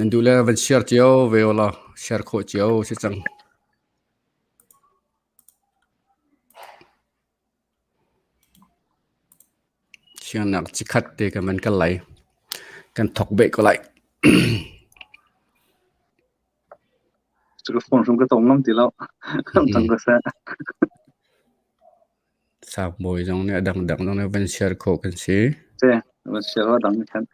Nan duh le van share cio ve u law share khawh cio si cang. Siangnak cikhat te kan van kal lai. Kan thok beh ko lai. Cu ka phone hrum ka tong ngam ti lo. Tang ka seh. Sangbawi zong nih a dangdang zong nih van share khawh kan si. Te, van share dang khan.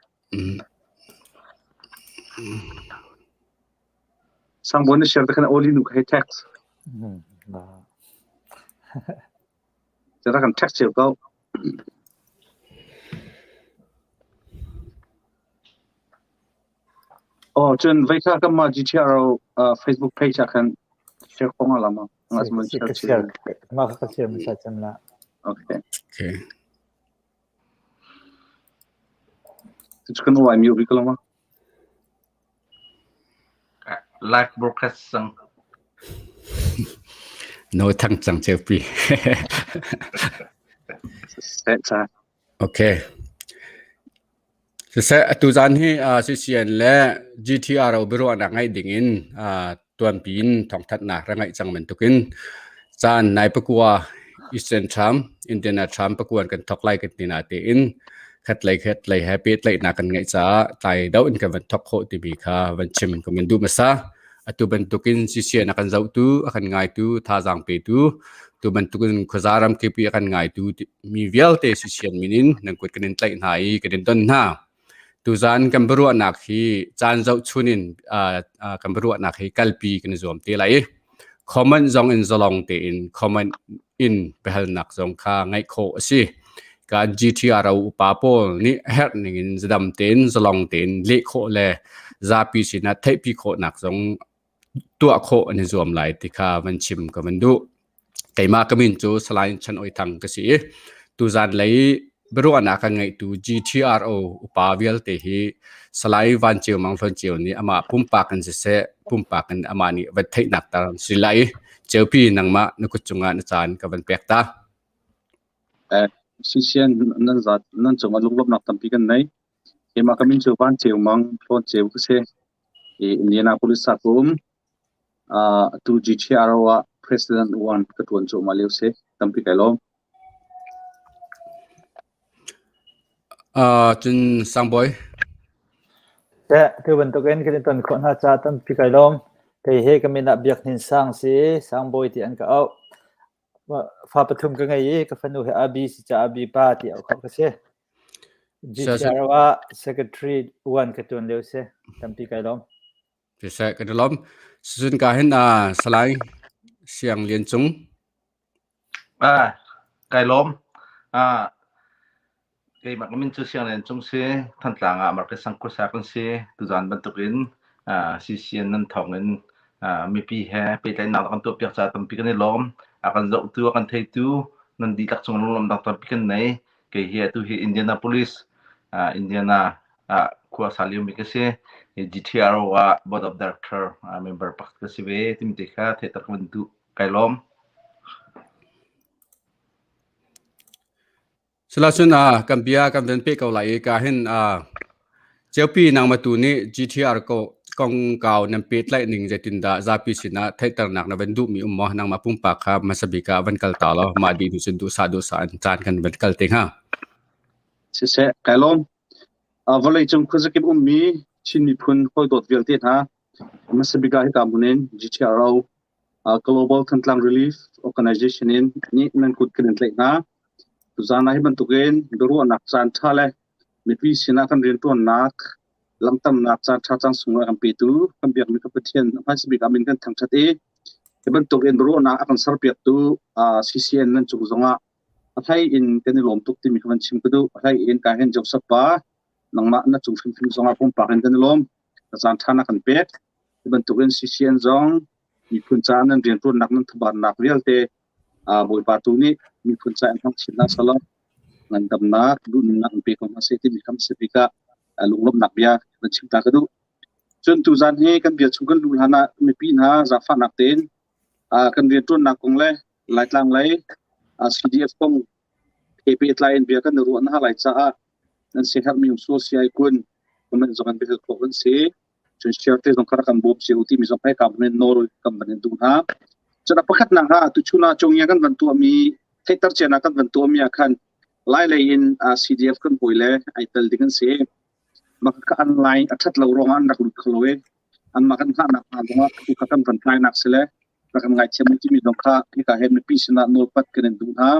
Sangbawi na share te khan oli nu ka hei text. Cera kan text cio ko. Oh, cun voi kha kanmah GTRO Facebook page ah khan share kho nga la ma? Nga Si, si ka share, mah kha ka share hmasa cem la. Okay. Okay. Cucu kan uai mi ubi ko lo ma? Live broadcast sang. No thang cang ceu pi. Seh cha. Okay. Siseh, atu zan hi CCN le GTRO biaruahnak ngeih dingin tuanpi in thawngthanhnak ra ngeih cang bantukin caan nai pakua Eastern Time, Indiana Time pakuan kan thawk lai kan ti natein khatlei khatlei he pehtlaihnak kan ngeih caah tlai deuh in kan van thawk khawh timi kha van chim kan van duh hmasa. Atu bantukin CCN a kan zohtu, a kan ngaitu, thazaang petu, tu bantukin khuaza ramkip i a kan ngaitu mi vialte CCN min in nan kut kan in tlaih hna i kan in don hna. Tuzaan kan biaruahnak hi caan zohchun in kan biaruahnak hi kalpi kan i zuam te lai i comment zong in zalong tein comment in biahalnak zong kha ngaih khawh a si. Kan GTRO upa pawl nih a herh ning in zadam tein zalong tein leh khawh le zapi sinah theihpi khawhnak zong tuah khawh an i zuam lai ti kha van chim ka van duh. Keimah ka min cu Salai Chan Oi Thang ka si i tuzan lei biaruahnak kan ngeihtu GTRO upa vialte hi Salai Van Ceu Mang Hlawn Ceu nih amah pumpak in siseh pumpak in amah nih van theihnak tar si lai i Ceupi nangmah na kut cungah na caan ka van pek ta. CCN nan zat nan cungah lunglawmhnak tampi kan nei. Keimah ka min cu Van Ceu Mang Hlawn Ceu ka si. I Indianapolis ah ka um. Atu GTRO ah President one ka ṭuan cuahmah lio si. Tampi kai lawm. Cun Sangbawi. Teh, tu bantukin kan i ton khawh hna caah tampi kai lawm. Kei he ka min ah Biak Hnin Sang si, Sangbawi ti an ka auh. Fa pathum ka ngei i ka fanu he Abi si caah Abi pa ti auh khawh ka si. GTRO ah Secretary one ka ṭuan lio si. Tampi kai lawm. Siseh, kan i lawm. Cun ka hin Salai Siang Lian Cung. Kai lawm. Keimah ka min cu Siang Lian Cung si. Thantlang ah Market Sang khuasa kan si. Tuzaan bantukin CCN nan thawng in mipi he pehtlaihnak kan tuahpiak caah tampi kan i lawm. A kan zohtu, a kan theitu nan dihlak cung lunglawmhnak tampi kan nei. Kei hi atu hi Indianapolis, Indiana ah khua sa liomi ka si. GTRO ah Board of Director member pakhat ka si ve. Timi te kha theihter ka van duh. Kai lawm. Silacun kan bia kan van peh ko lai i ka hin Ceupi nangmah tu nih GTR ko kongkau nan pehtlaih ning zeitindah zapi sinah theihternak na van duhmi um maw? Nangmah pumpak kha hmasa bik ah van kal ta law mah dih hnu cun duhsah duhsah in caan kan van kal te hnga. Siseh, kai lawm. Vawleicung khuazakip ummi Chin miphun hawidawt vialte hna, hmasa bik ah hika hmun in GTRO Global Thantlang Relief Organization in nih nan kut kan in tlaih hna. Tuzaan ah hi bantukin biaruahnak caan ṭha le mipi sinah kan rianṭuannak lamtamnak caan ṭha cang sunglawi a kan petu kan biakmi ka Pathian hmaisa bik ah min kan thangṭhat i hi bantukin biaruahnak a kan serpiaktu CCN nan cung zongah a hlei in kan i lawm tuk timi kha van chim ka duh. A hlei in ka hin Joseph pa nangmah na cung hrimhrim zongah pumpak in kan i lawm. Ka caan ṭha na kan pek. Hi bantukin CCN zong miphun caah nan rianṭuannak nan thabatnak vialte Bawipa tu nih miphun caah in hmang chin hna selaw ngandamnak duhnunnak in pe ko hna seh timi kha si bik ah lunglawmhnak bia van chim ta ka duh. Cun tuzan hi kan bia chung kan luh hlan ah mipi hna zaangfahnak tein kan rianṭuannak kong le Laitlang lei CDF kong he pehtlai in bia kan i ruah hna lai caah nan siaherhmi um sual si ai kun comment zong an biahal khawh kan si. Cun share te zong kha rak kan bawm cio timi zong hei ka van in nawl kan van in duh hna. Cun a pakhatnak ah tuchun ah Congya kan van tuahmi theihter cianak kan van tuahmi ah khan Lai lei in CDF kan hawi le ai tel ding an si. Mah kha an line a ṭhat lo ruangah an rak lut kho lo i anmah kan hngahnak hna zongah tu kha kan van tlainak si le rak kan ngaithiam u timi zong kha hika he mipi sinah nawlpat kan in duh hna.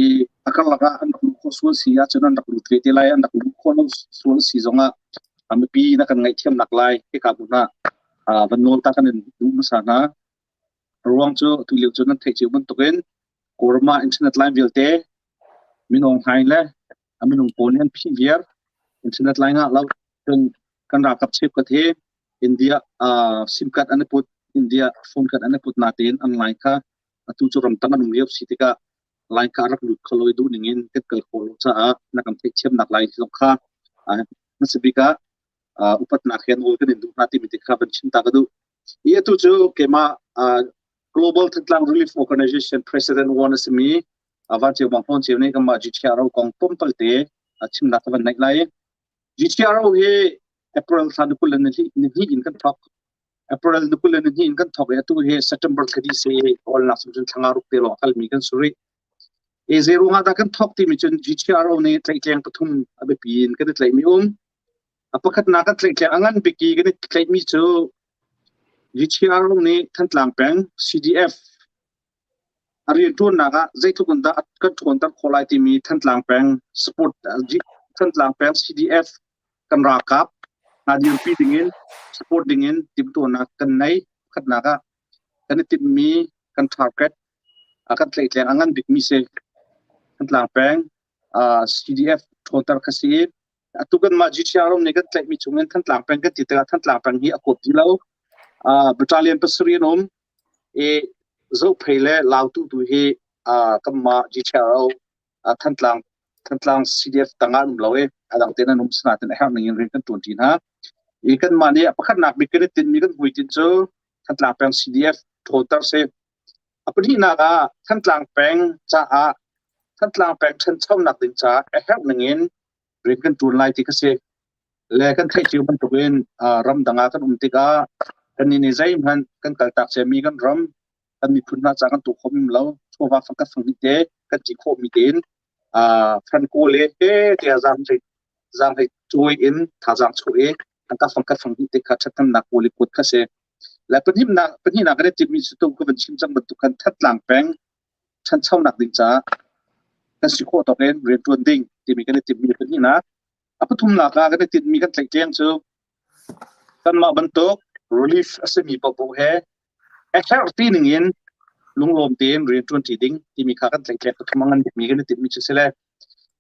I a karlak ah an rak luh khawh sual si ahcun an rak lut ve te lai, an rak luh khawh lo sual si zongah mipi na kan ngaihthiamnak lai hika hmun ah van nawl ta kan in duh hmasa hna. A ruang cu atu lio cu nan theih cio bantukin Kawlram ah internet line vialte minung hlaing le a minung pawl nih an phih viar. Internet line ah lo cun kan ralkap cheukhat hi India sim card an i put, India phone card an i put natein an line kha atu cu ramtang an um lio si tikah line kha a rak lut kho lo i duh ning in kan kal khawh lo caah na kan theihthiamnak lai zong kha hmasa bik ah upatnak he nawl kan in duh hna timi te kha van chim ta ka duh. I atu cu keimah Global Thantlang Relief Organization President one a simi Van Ceu Bang Hlawn Ceu nih kanmah GTRO kong tlawmpal te chimnak ka van neih lai. GTRO hi April thla ni 20 le ni hnih in kan thawk. April ni 20 le ni hnih in kan thawk i atu hi September thla dih se awlnak cun thla nga ruk te lawng a kalmi kan si rih. E zei ruangah dah kan thawk timi cun GTRO nih tlaihtleng pathum a biapi in kan i tlaihmi um. A pakhatnak kan tlaihtleng a ngan bik i kan i tlaihmi cu GTRO nih Thantlang peng CDF a rianṭuannak ah zeitluk in dah kan ṭhawnter khawh lai timi Thantlang peng support Thantlang peng CDF kan ralkap hna dirpi dingin support dingin timhtuahnak kan nei. Pakhatnak ah kan i timhmi kan target a kan tlaihtleng a ngan bikmi si Thantlang peng CDF ṭhawnter kha si i atu kanmah GTR nih kan tlaihmi chungin Thantlang peng kan ti tikah Thantlang peng hi a kawp ti lo. Battalion pasarih an um i Zophei le Lautu tu hi kanmah GTRO Thantlang Thantlang CDF tangah an um lo i a dang tein an um sinain a herh ning in rian kan ṭuanṭi hna. I kanmah nih a pakhatnak bik kan i tinhmi kan hmuitinh cu Thantlang peng CDF ṭhawnter si. A pahnihnak ah Thantlang peng caah Thantlang peng ṭhanchonak ding caah a herh ning in rian kan ṭuan lai ti kha si. Le kan theih cio bantukin ramdang ah kan um tikah kannih nih zeihmanh kan kaltak ciami kan ram, kan miphun hna caah kan tuah khawhmi um lo. Chawva fangkhat fanghnih te kan ti khawhmi tein Franco le he tiah zaanghlei cawi in thazaang chuah i tangka fangkhat fanghnih te kha ṭhathnemnak pawl i kuat kha si. Le pahnihnak kan i timhmi cu tu ka van chim cang bantuk khan Thantlang peng ṭhanchonak ding caah kan si khawh tawk in rianṭuan ding timi kan i timhmi pahnihnak. A pathumnak ah kan i tinhmi kan tlaihtleng cu kanmah bantuk relief a simi paohpaoh he a herh ti ning in lunglawm tein rianṭuanṭi ding timi kha kan tlaihtleng pathum a ngan bikmi kan i timhmi cu si le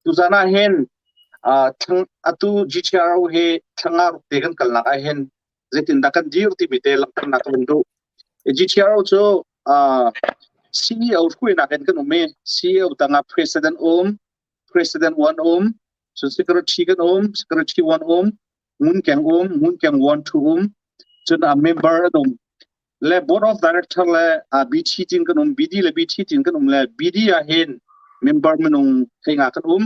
tuzan ah hin atu GTRO hi thla ruk te kan kalnak ah hin zeitindah kan dir timi te langhternak ka van duh. GTRO cu CEO hruainak in kan um i CEO tangah president um, president one um, cun secretary kan um, secretary one um, ngunkeng um, ngunkeng one two um, cun a member an um. Le board of director le BT tin kan um, BD le BT tin kan um le BD ah hin member minung theinga kan um.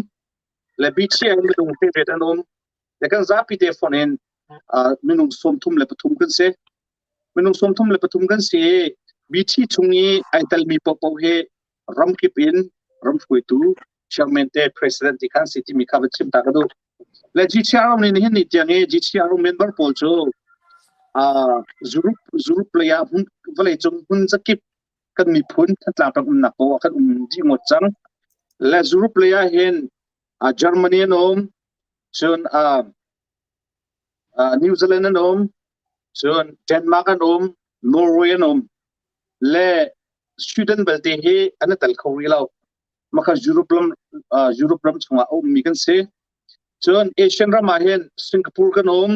Le BT ah minung favorite an um. Le kan zapi te phone in minung 33 kan si. Minung 33 kan si i BT chung i ai telmi paohpaoh hi ramkip in ram hruaitu chairman te president ti khan si timi kha va chim ta ka duh. Le GTR nih nihin ni tiang i GTR member pawl cu Europe Europe lei ah hmun vawleicung hmun zakip kan miphun Thantlang peng umnak paoh ah kan um dih ngawt cang. Le Europe lei ah hin Germany an um, cun New Zealand an um, cun Denmark an um, Norway an um, le Sweden belte hi an i tel kho rih lo. Maka Europe ram Europe ram chungah a ummi kan si. Cun Asian ram ah hin Singapore kan um,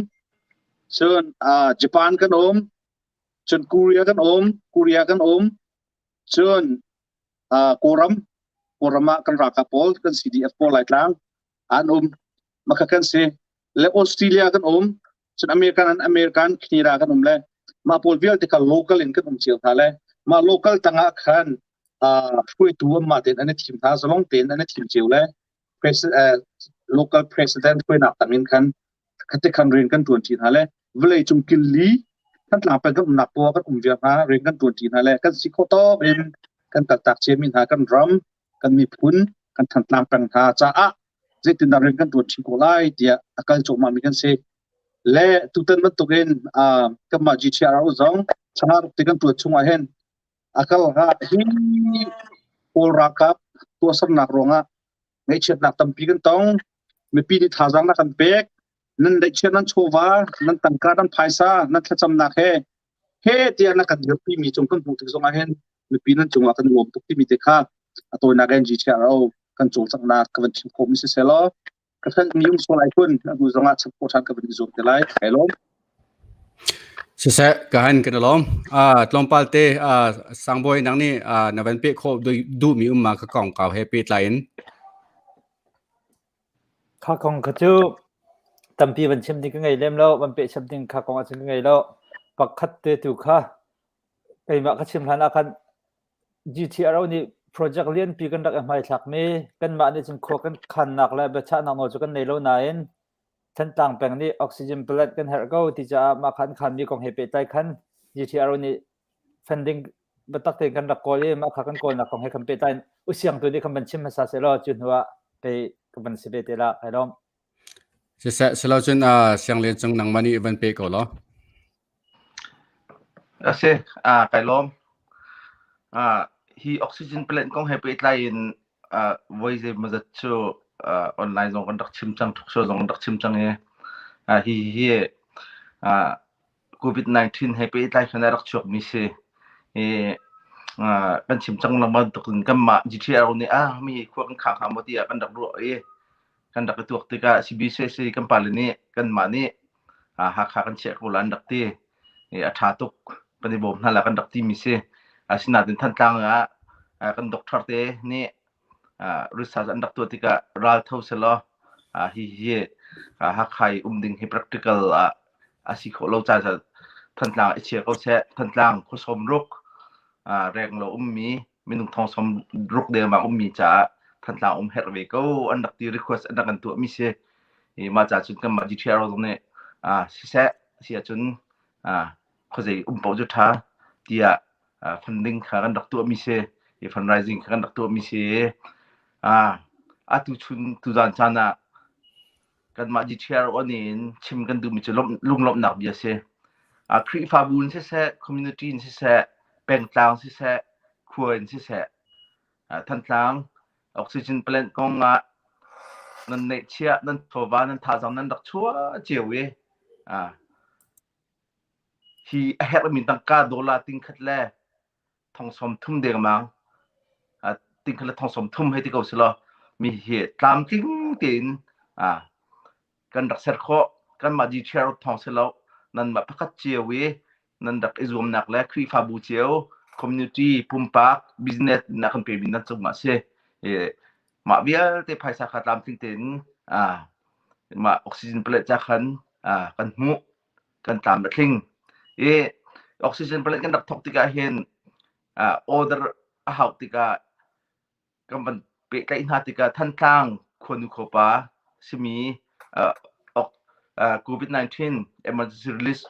cun Japan kan um, cun Korea kan um, Korea kan um, cun Kawlram, Kawlram ah kan ralkap pawl, kan CDF pawl Laitlang an um. Maka kan si. Le Australia kan um, cun American an American Canada kan um le mah pawl vialte kha local in kan um cio hna le mah local tangah khan hruaitu anmah tein an i thim hna zalong tein an i thim cio le local president hruainak tangin khan khate khan rian kan ṭuan ṭi hna le. Vawlei cung killi Thantlang peng kan umnak poah kan um viar hna, rian kan ṭuanṭi hna le kan si khawh tawk in kan kaltak ciami hna kan ram, kan miphun, kan Thantlang peng hna caah zeitindah rian kan ṭuan chin khawh lai tiah a kal cuahmahmi kan si. Le tutan bantukin uh, kanmah GTRO zong Changaruk ti kan ṭuan chungah hin a kal ah hi Kawl ralkap tuahsernak ruangah ngaihchiatnak tampi kan tong. Mipi nih thazaang na kan pek. Nan daihchiat nan chawva, nan tangka, nan phaisa, nan thlacamnak he he tiah na kan dirpi mi cung kan hmuh tik zongah hin mipi nan cungah kan nuam tuk timi te kha a tawinak in GTRO kan cawlcanghnak ka van chim khawh mi siseh law ka hrelhmi um sual ai kun a hnu zongah chap khawh ṭhan ka van i zuam te lai. Kai lawm. Siseh, ka han kan i lawm. Ah, tlawmpal te ah, Sangbawi nang nih ah, na van peh khawh duhmi um ma ka kongkau he pehtlai in. Kha kong kha cu tampi van chim ding ka ngei lem lo, van peh chap ding kha kong ahcun ka ngei lo. Pakhat te tu kha keimah ka chim hlan ah khan GTRO nih project lianpi kan rak i hmaithlakmi kanmah nih cun khua kan khannak le biachahnak nawl cu kan nei lo nain Thantlang peng nih oxygen plant kan herh ko ti caah mah kha an khanmi kong he pehtlai khan GTRO nih funding biatak tein kan rak kawl i mah kha kan kawlnak kong he kan pehtlai usiang tu nih kan van chim hmasa sehlaw cu hnu ah kei ka van si ve te la kai lawm. Siseh, silo cun uh, Siang Lian Cung nangmah nih van pe ko law. A si, kai lawm. Hi oxygen plant kong he pehtlai in voi zeimawzat cu online zong kan rak chim cang, talkshow zong kan rak chim cang i hi hi COVID-19 he pehtlai khan a rak chuakmi si. I kan chim cang lengmang bantukin kanmah GTRO nih ah mi khua kan khang hnga maw tiah kan rak ruah i kan rak i tuak tikah CBCC kan pale nih kanmah nih Hakha kan chiah ko la an rak ti. I a ṭha tuk kan i bawm hna la kan rak timi si. Asinain Thantlang ah kan doctor te nih research an rak tuah tikah ral tho selaw hi hi Hakha i um ding hi practical ah a si khawh lo ca Thantlang i chia ko seh. Thantlang khuasawm ruk reng lo ummi minung thong som ruk dengmang ummi caah Thantlang um herh ve ko an rak ti request an rak kan tuahmi si. I mah ca cun kanmah GTR zong nih siseh si ahcun khuazei um paoh cu ṭha tiah funding kha kan rak tuahmi si. I fundraising kha kan rak tuahmi si. Atu chun tuzan caan ah kanmah GTR nih in chim kan duhmi cu lunglawmhnak bia si. Khrihfabu in siseh, community in siseh, pengtlang siseh, khua in siseh, Thantlang oxygen plant kong ah nan neihchiah, nan chawva, nan thazaang nan rak chuah cio i hi a herhmi tangka dollar tingkhat le thong sawm thum dengmang tingkhat le thong sawm thum hei ti ko selaw mi hi tlamtling tein kan rak ser khawh kanmah GTR thong si lo nanmah pakhat cio i nan rak i zuamnak le Khrihfabu cio community pumpak business na kan pemi nan cungah si mah vialte phaisa kha tlamtling tein mah oxygen plant ca khan kan hmuh kan tlam a tling i oxygen plant kan rak thawk tikah hin order a hauh tikah kan van pehtlaih hna tikah Thantlang khuanu khuapa simi COVID-19 emergency release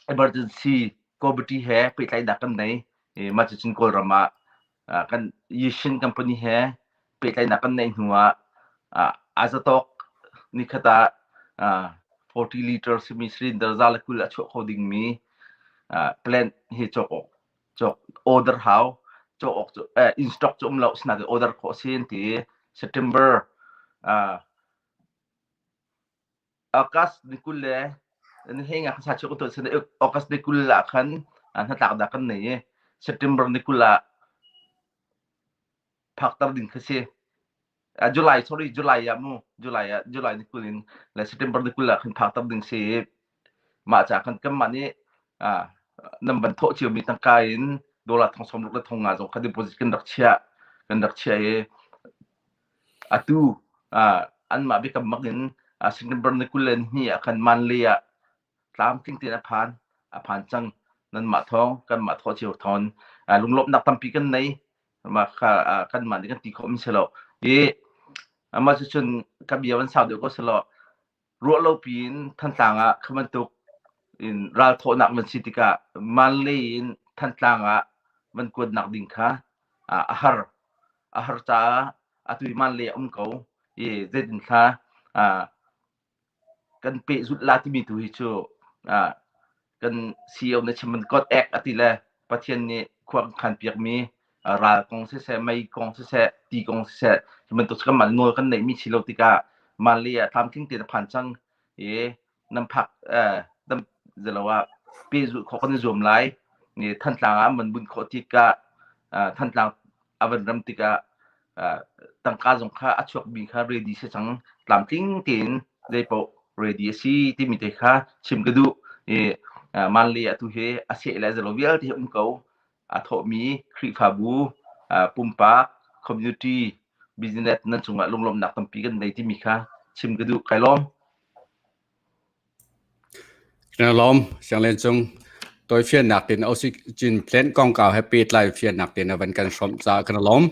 emergency committee he pehtlaihnak kan nei mah cucun Kawlram ah kan Yishin company he pehtlaihnak kan neih hnu ah azatawk nikhat ah 40 liter simi cylinder za le 20 a chuah kho dingmi plant hi cawk awk cawk order hau cawk awk cu in stock cu um lo sinain order khawh si an ti September August ni 20 le ni hei nga kha sa chu to August ni 20 ah khan hnatlak dah kan nei i September ni 20 ah phakter ding kha si. July sorry July ah mu July ah July ni 20 in le September ni 20 ah khan phakter ding si i mah ca khan kanmah nih nan van thawh ciomi tangka in dollar thong sawm ruk le thong nga zong kha deposit kan rak chiah kan rak chiah i Atu anmah biakam bak in September ni 22 ah khan Manlay ah tlamtling tein a phan. A phan cang. Nanmah thawng, kanmah thawh cio thawn. Lunglawmhnak tampi kan nei. Mah kha kanmah nih kan ti khawh mi si lo. I amah cucun ka bia van sau deuh ko selaw. Ruah lo piin Thantlang ah kha bantuk in ralthawhnak van si tikah Manlay in Thantlang ah van kuatnak ding kha a har. A har caah atu i Manlay a um ko i zeitin thla kan pehzulh la timi tu hi cu kan CEO na chim man God Act a ti le Pathian nih khua kan khan piakmi ral kong siseh, mei kong siseh, ti kong siseh, hi bantuk cu kanmah nawl kan neihmi si lo tikah Mali ah tlamtling tein a phan cang i nan phak dam zelo ah pehzulh khawh kan i zuam lai. Thantlang ah an van bunh khawh tikah Thantlang a van ram tikah tangka zong kha a chuakmi kha ready si cang tlamtling tein zeipaoh ready a si timi te kha chim ka duh i Manle atu hi a seh le zelo vialte hi um ko a thawhmi Khrihfabu pumpak community business nan cungah lunglawmhnak tampi kan nei timi kha chim ka duh kai lawm. Kan i lawm. Sianglen cung tawifiannak tein oxygen plant kongkau he pehtlai fiannak tein a van kan hrawmh caah kan i lawm.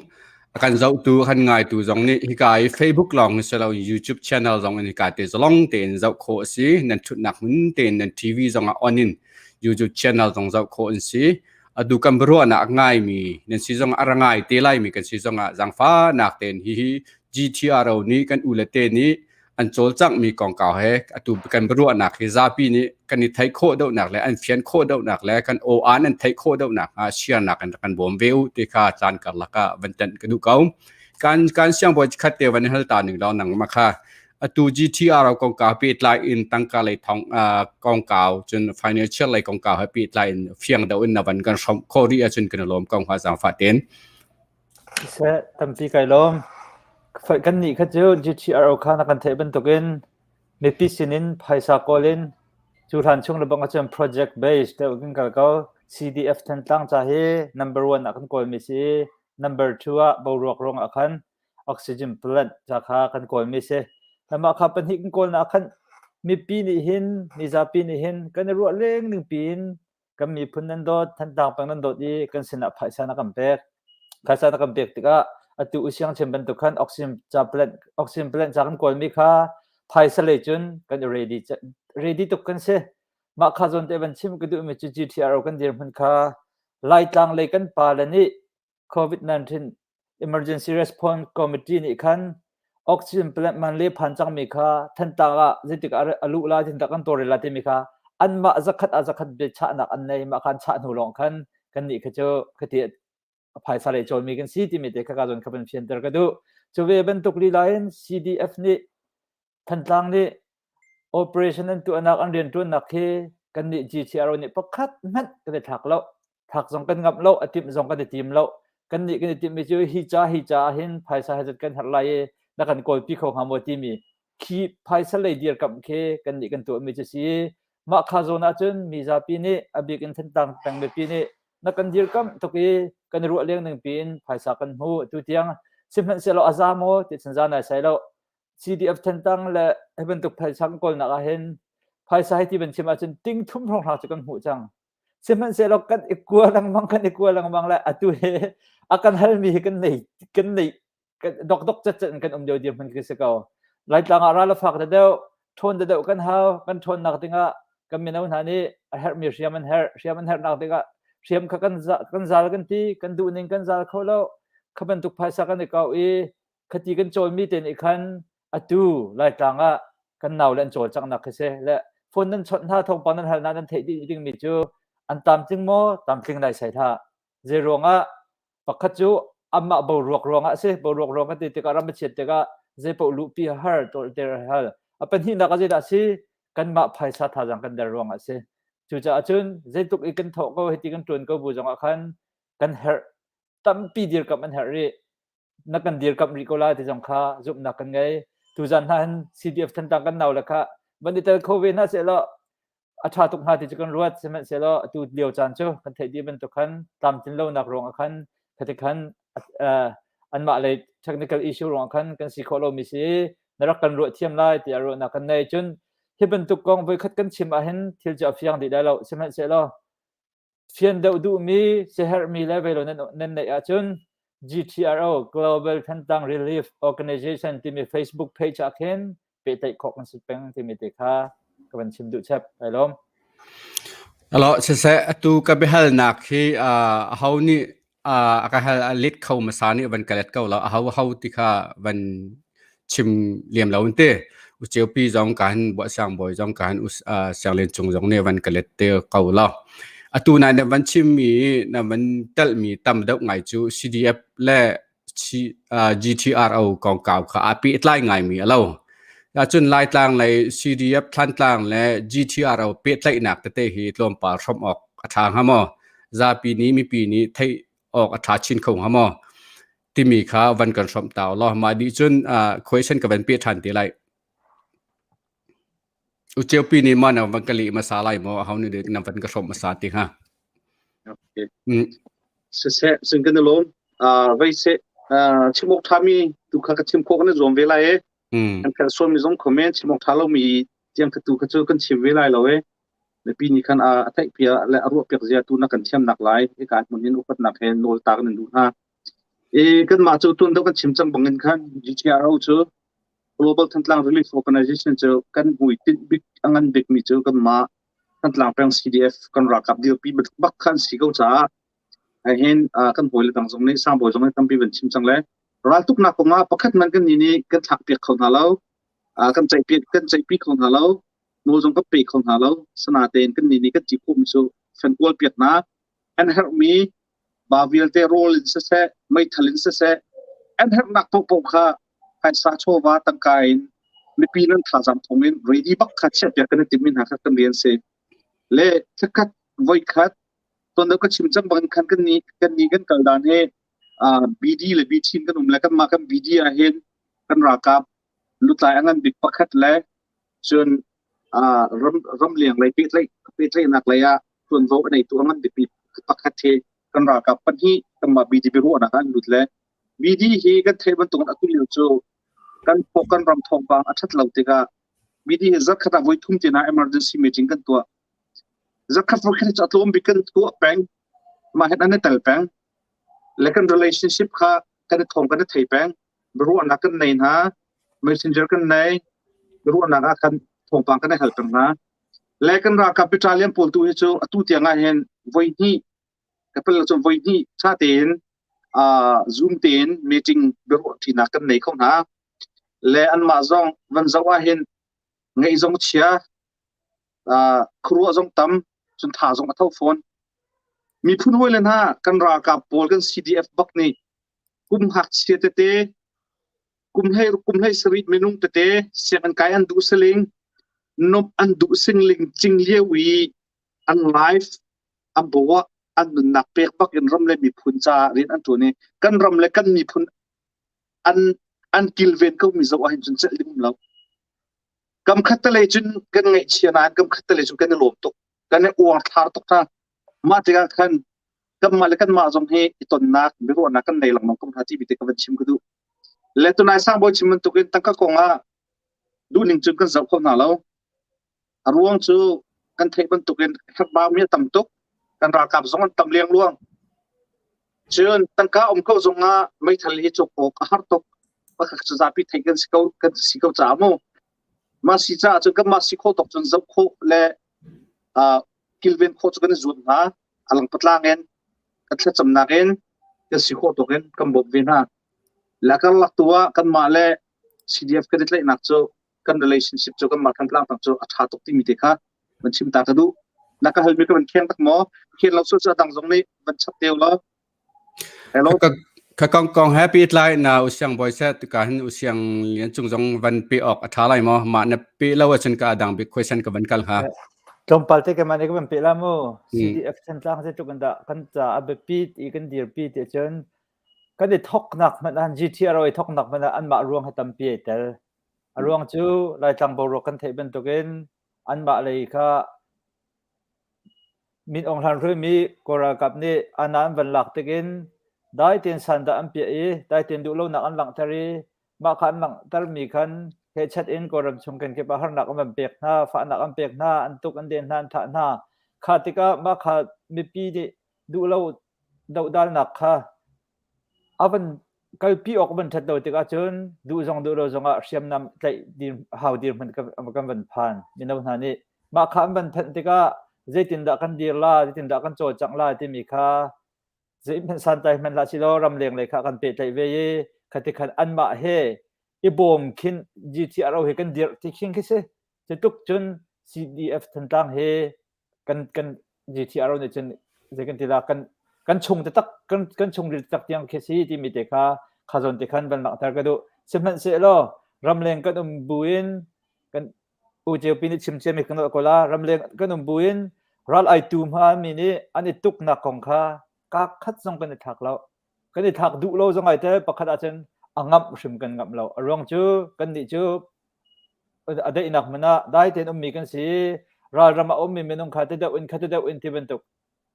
A kan zohtu, a kan ngaitu zong nih hika i Facebook lawng in si loin YouTube channel zong in hika te zalong tein zoh khawh a si. Nan ṭhutnak hmun tein nan TV zong ah on in YouTube channel zong zoh khawh an si. Atu kan biaruahnak a ngaimi nan si zong ah a ra ngai te laimi kan si zong ah zaangfahnak tein hihi GTRO nih kan u le te nih an cawlcanghmi kongkau he atu kan biaruahnak hi zapi nih kan i theih khawh deuhnak le an fian khawh deuhnak le kan aw-aan an theih khawh deuhnak hnga share-nak in rak kan bawm ve u ti kha caan karlak ah van tenh ka duh ko. Kan kan siangbawi khat te van hal ta ning law nangmah kha atu GTR kongkau pehtlai in tangka lei thong kongkau cun financial lei kongkau he pehtlai in fiang deuh in na van kan hrawmh khawh rih ahcun kan i lawm ko hnga zaangfah tein. Siseh, tampi kai lawm. Kannih kha cu GTRO kha na kan theih bantukin mipi sinin phaisa kawl in cu hlan chung le bang ahcun project based deuh kan kal ko. CDF Thantlang ca hi number one ah kan kawlmi si i number two ah boruak ruangah khan oxygen plant ca kha kan kawlmi si. Mah kha pahnih kan kawlnak khan mipi nih hin mizapi nih hin kan i ruah leng ning piin kan miphun nan dawt, Thantlang peng nan dawt i kan sinah phaisa na kan pek. Phaisa na kan pek tikah atu usiang chin bantuk khan oxygen ca plant oxygen plant ca kan kawlmi kha phaisa lei cun kan i ready ready tuk kan si. Mah kha zawn te van chim ka duhmi cu GTRO kan dirhmun kha Laitlang lei kan pa le nih COVID-19 Emergency Response Committee nih khan oxygen plant man le phan cangmi kha Thantlang ah zeitik ah a luh la tintak kan tawlrel la timi kha anmah zakhat ah zakhat biachahnak an nei mah khan chah hnu lawng khan kannih kha cu khati phaisa lei cawlmi kan si timi te kha ka zawn kha van fianter ka duh. Cu ve bantuk lila in CDF nih Thantlang nih operation an tuahnak an rianṭuannak hi kannih GCRO nih pakhat hmanh kan i thlak lo. Thlak zong kan ngamh lo, a timh zong kan i tim lo. Kannih kan i timhmi cu hi ca hi ca ah hin phaisa hi zat kan herh lai i na kan kawlpi kho hnga maw timi khi phaisa lei dirkamh khi kannih kan tuahmi cu si. Mah kha zawn ahcun mizapi nih a bik in Thantlang peng mipi nih na kan dirkamh tuk i kan i ruah leng ning piin phaisa kan hmu atu tiang sihmanhsehlaw a za maw ti cun za naisai lo. CDF Thantlang le hi bantuk phaisa kan kawlnak ah hin phaisa hi ti van chim ahcun ting thum hrawnghrang cu kan hmuh cang. Sihmanhsehlaw kan i kua lengmang kan i kua lengmang le atu hi a kan halmi hi kan nei kan nei dokdok cetcet in kan um lio dirhmun khi si ko. Laitlang ah ral a fak deuh, ṭhawn deuh kan hau, kan ṭhawnnak dingah kan mino hna nih a herhmi hriam an herh, hriam an herhnak dingah hriam kha kan kan zal kan ti, kan duhning kan zal kho lo. Kha bantuk phaisa kan i kau i Khati kan cawlmi te nih khan atu Laitlang ah kan naule an cawlcanghnak khi si. Le phone nan chawnh hna thawngpang nan hal hna nan theih dih dingmi cu an tlamtling maw tlamtling lai sai hlah. Zei ruangah pakhat cu amah boruak ruangah a si. Boruak ruang kan ti tikah ram a chiat tikah zeipaoh luhpi a har, tawlter a har. A pahnihnak ah zeidah a si? Kanmah phaisa thazaang kan der ruangah a si. Cucaah cun zeitluk i kan thawh ko hiti kan ṭuan ko bu zongah khan kan herh tampi dirkamh an herh rih. Na kan dirkamh rih ko lai ti zong kha zumhnak kan ngei. Tuzan hna hin CDF Thantlang kan nau le kha van i tel kho ve hna sehlaw a ṭha tuk hnga ti cu kan ruat. Sihmanhsehlaw atu lio caan cu kan theih dih bantuk khan tlamtlin lonak ruangah khan khati khan anmah lei technical issue ruangah khan kan si khawh lomi si na rak kan ruah thiam lai tiah ruahnak kan nei. Cun hi bantuk kong voikhat kan chim ahhin thil cu a fiang dih lai lo. Sihmanhsehlaw Fian deuh duhmi, siaherhmi le veilo nan neih ahcun GTRO Global Thantlang Relief Organization timi Facebook page ah khin. pehtlaih khawh kan si peng timi te kha ka van chim duh chap. Kai lawm. Alo siseh atu ka biahalnak hi aho nih a ka hal a let kho hmasa nih van ka let ko lo aho aho ti kha van chim liam lo in ti uceupi zong ka han buah siang bawi zong ka han sianglian cung zong nih van ka let te ko lo atu nai na van chim mi na van telh mi tam deuh ngai cu CDF le GTRO kongkau kha aa pehtlai ngaimi a lo. Ahcun Laitlang lei CDF Thlantlang le GTRO pehtlaihnak tete hi tlawmpal hrawmh awk a ṭha hnga maw? Zapi nih mipi nih theih awk a ṭha chin kho hnga maw? Timi kha van kan hrawmh ta law mah dih cun question ka van peh ṭhan te lai. Uceupi nih ma na van ka leh hmasa lai maw? Aho nih na van ka hrawmh hmasa ti hnga? Okay. Siseh, sin kan i lawm. Vei seh, chim awk ṭhami tu kha ka chim khawh kan i zuam ve lai e. Kan phelh sualmi zong comment chim awk ṭha lomi tiang kha tu kha cu kan chim ve lai lo e. Mipi nih khan a theih piak le a ruah piak zia tu na kan thiamnak lai hika hmun in upatnak he nawl ta kan in duh hna. E kanmah cu tuan deuh kan chim cang bangin khan GTRO cu Global Thantlang Relief Organization cu kan hmuitinh bik a ngan bikmi cu kanmah Thantlang peng CDF kan ralkap dirpi bak khan si ko caah hin kan hawile dang zong nih sangbawi zong nih tampi van chim cang le raltuknak kong ah pakhat man kan nih nih kan thlak piak kho hna lo kan ceihpi kan ceihpi kho hna lo nawl zong kan pe kho hna lo sana tein kan nih nih kan ti khawhmi cu fenkual piak hna an herhmi ba vialte rawl in siseh meithal in siseh an herhnak paohpaoh kha phaisa chawva tangka in mipi nan thazaang thawng in ready bak kha chiahpiak kan i timmi hna kha kan rian si le thlakhat voikhat tuan ka chim cang bangin khan kan ni kan ni kan kal dan hi BD le B team kan um le kanmah kan BD ah hin kan ralkap lutlai a ngan bik pakhat le cun ram ramleng lei pehtlaih pehtlaihnak lei ah tuanvo a neitu a ngan bik pakhat hi kan ralkap pahnih kanmah BD biaruahnak ah an lut le BD hi kan theih bantuk in atu lio cu kan kan ram thawngpang a ṭhat lo tikah BD hi zarkhat ah voi thum tiang emergency meeting kan tuah. Zarkhat voikhat cu a tlawm bik kan tuah peng. Mah hin an i tel peng. Le kan relationship kha kan i thawng kan i thei peng. Biaruahnak kan nei hna. Messenger kan nei. Biaruahnak ah khan thawngpang kan i hal peng hna. Le kan ralkap battalion pawl tu hi cu atu tiang ah hin voi hnih ka pel cu voi hnih ṭha tein Zoom tein meeting biaruahṭinak kan nei kho hna. Le anmah zong van zoh ah hin ngeih zong chia, khuaruah zong tam, cun tha zong a tho fawn. Miphun hawi le hna kan ralkap pawl kan CDF bak nih kum ngakchia tete kum hlei kum hlei sarih minung tete sianginn kai an duh siling nomh an duh singling cing lio i an life an bawah an nunnak pek bak in ram le miphun caah rian an ṭuan i kan ram le kan miphun an an kilven ko mi zoh ahhin cun celh ding um lo. Kam khat te lei cun kan ngaihchia nain kam khat te lei cun kan i lawm tuk. Kan i uangthlar tuk hna. Mah tikah khan kanmah le kanmah zong hi i tonnak biaruahnak kan nei lengmang ko hna ti te ka van chim ka duh. Le tunai sangbawi chim bantukin tangka kong ah duhning cun kan zoh kho hna lo. A ruang cu kan theih bantukin herhbaumi a tam tuk. Kan ralkap zong an tam liangluang. Cun tangka um ko zongah meithal hi cawk awk a har tuk. Pakhat cu zapi theih kan si ko kan si ko caah mu. Mah si caah cun kanmah si khawh tawk cun zoh khawh le uh, kilven khawh cu kan i zuam hna. A lang patlang in kan thlacamnak in kan si khawh tawk in kan bawmh ve hna. La karlak tu ah kanmah le CDF kan i tlaihnak cu kan relationship cu kanmah Thantlang tak cu a ṭha tuk timi te kha van chim ta ka duh. Na ka halmi ka van kheng tak maw? Khen lo cu dang zong nih van chap teu law. Hello. Ka kong kong happy tlai na usiang boy set ka hin usiang lian cung zong van pe ok a tha lai maw ma na pe lo ahcun ka adang big question ka van kal ha. Tlawmpal te ka man ka van pe la mu. CDF Thantlang zeitluk in dah kan ca a biapi i kan dirpi ti cun kan i thoknak hmanh ah GTRO i thoknak hmanh ah anmah ruang hi tampi ai tel. A ruang cu Laitlang boruak kan theih bantukin anmah lei kha Min Aung Hlaing hruaimi Kawl ralkap nih anna an van lak tikin dai tein sandah an piah i dai tein duhlonak an langhter i mah kha an langhtermi khan hehchat in Kawlram chung kenkip ah harnak an van pek hna, fahnak an pek hna, an tuk an den hna, an thah hna. Kha tikah mah kha mipi nih duhlo dohdalnak kha a van. Kalpi awk van ṭhat lo tikah cun duh zong duh lo zongah hriamnam tlaih dir hau dirhmun kan van phan. Mino hna nih mah kha an van phanh tikah zeitindah kan dir la, zeitindah kan cawlcangh la timi kha zeihmanh santlai hmanh hlah silaw ramleng lei kha kan pehtlaih ve i khati khan anmah he i bawm khin GTRO he kan dirh ti khin khi si. Cutluk cun CDF Thantlang he kan kan GTRO nih cun zei kan ti la kan kan chung taktak kan kan chungril taktak tiang khi si timi te kha kha zawn te khan van langhter ka duh. Sihmanhsehlaw ramleng kan um buin kan U Ceupi nih chim ciami kan ko la ramleng kan um buin ral ai tu hma mi nih an i tuknak kong kha ka khat zong kan i thlak lo. Kan i thlak duh lo zong ai te pakhat ahcun a ngamh hrim kan ngamh lo. A ruang cu kan nih cu a daihnak hmun ah dai tein ummi kan si. Ralram ah ummi minung kha ti deuh in kha ti deuh in ti bantuk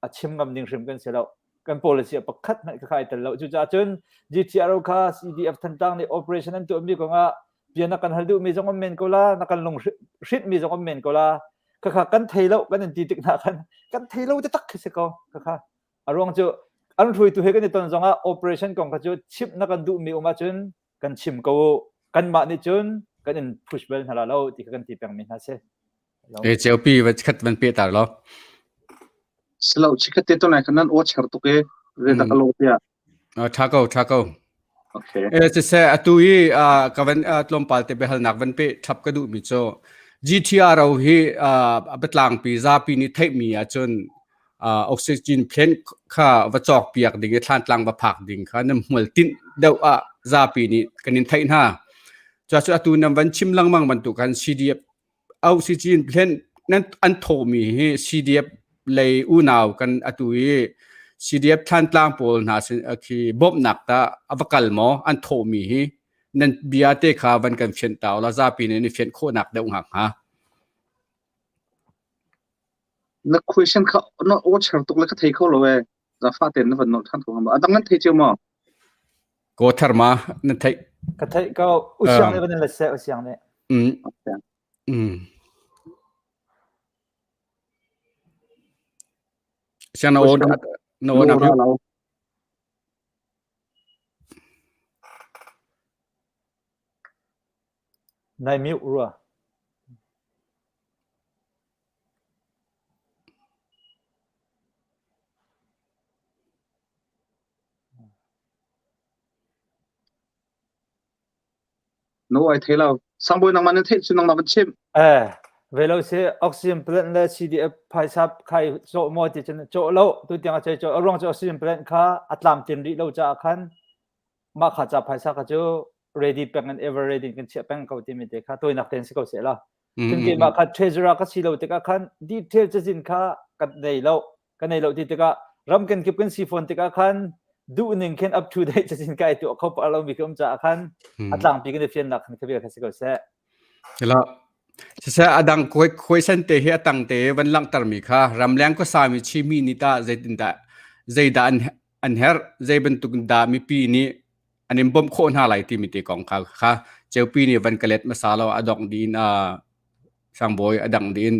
a chim ngam ding hrim kan si lo. Kan policy ah pakhat hmanh kha ai tel lo. Cucaah cun GTRO kha CDF Thantlang nih operation an tuahmi kongah bia na kan hal duhmi zong um men ko la, na kan lung hrinhmi zong um men ko la. Khakha kan thei lo kan in ti tik hna khan kan thei lo taktak khi si ko. Khakha a ruang cu an hruaitu he kan i ton zongah operation kong kha cu chimh na kan duhmi um ahcun kan chim ko u. Kanmah nih cun kan in push bal hna la lo ti kha kan ti pengmi hna si. E ceupi va khat van pe tar lo. Silo chikhat te to nai khan nan o cher tuk e re da ka lo tia. Tha ko tha ko. Okay. E siseh atu i ka van tlawmpal te biahalnak van pe thap ka duh mi cu GTRO hi a biatlangpi zapi nih theihmi ahcun oxygen plant kha va cawk piak ding i thlantlang va phak ding kha nan hmual tinh deuh ah zapi nih kan in theih hna. Cuacu atu nan van chim lengmang bantuk khan CDF oxygen plant nan an thawhmi hi CDF lei unau kan atu i CDF Thlantlang pawl hna sin khi bawmhnak ta a va kal maw an thawhmi hi nan bia te kha van kan fianh ta la zapi nih an i fianh khawhnak deuh ngak hnga. Na question kha na aw cher tuk le ka thei kho lo e. Zafa ten na van nol than ko ma. Adang nan thei cio maw? Ko thar ma na theih. Ka theih ko. Usiang nih van in la seh usiang nih. Mm. Mm. Siang na aw na aw na Nai mute rua. No ai thei lo. Sangbawi nangmah na theih cu nangmah van chim. Eh, ve lo si oxygen plant le CDF phaisa khai cawh maw ti cun cawh lo tu tiang a chei cawh a ruang cu oxygen plant kha a tlam tin rih lo caah khan mah kha ca phaisa kha cu ready peng in ever ready kan chiah peng ko timi te kha toinak ten si ko seh la. Cun keimah kha treasurer ka si lo tikah khan detail cazin kha ka nei lo ka nei lo ti tikah ram kan kip kan si fawn tikah khan duh ning khin up to date cazin kai tu kho pa lo mi ka um caah khan a tlangpi kan i fiannak khan khabia kha si ko seh. Hela siseh adang koi khuaisan te hi atang te van langhter mi kha ramleng ko sami chimi ni ta zeitin dah zeidah an an herh zei bantuk dah mipi nih an in bawmh khawh hna lai timi te kong kha kha ceupi nih van ka let hmasa lo a dongh dih in sangbawi a dangh dih in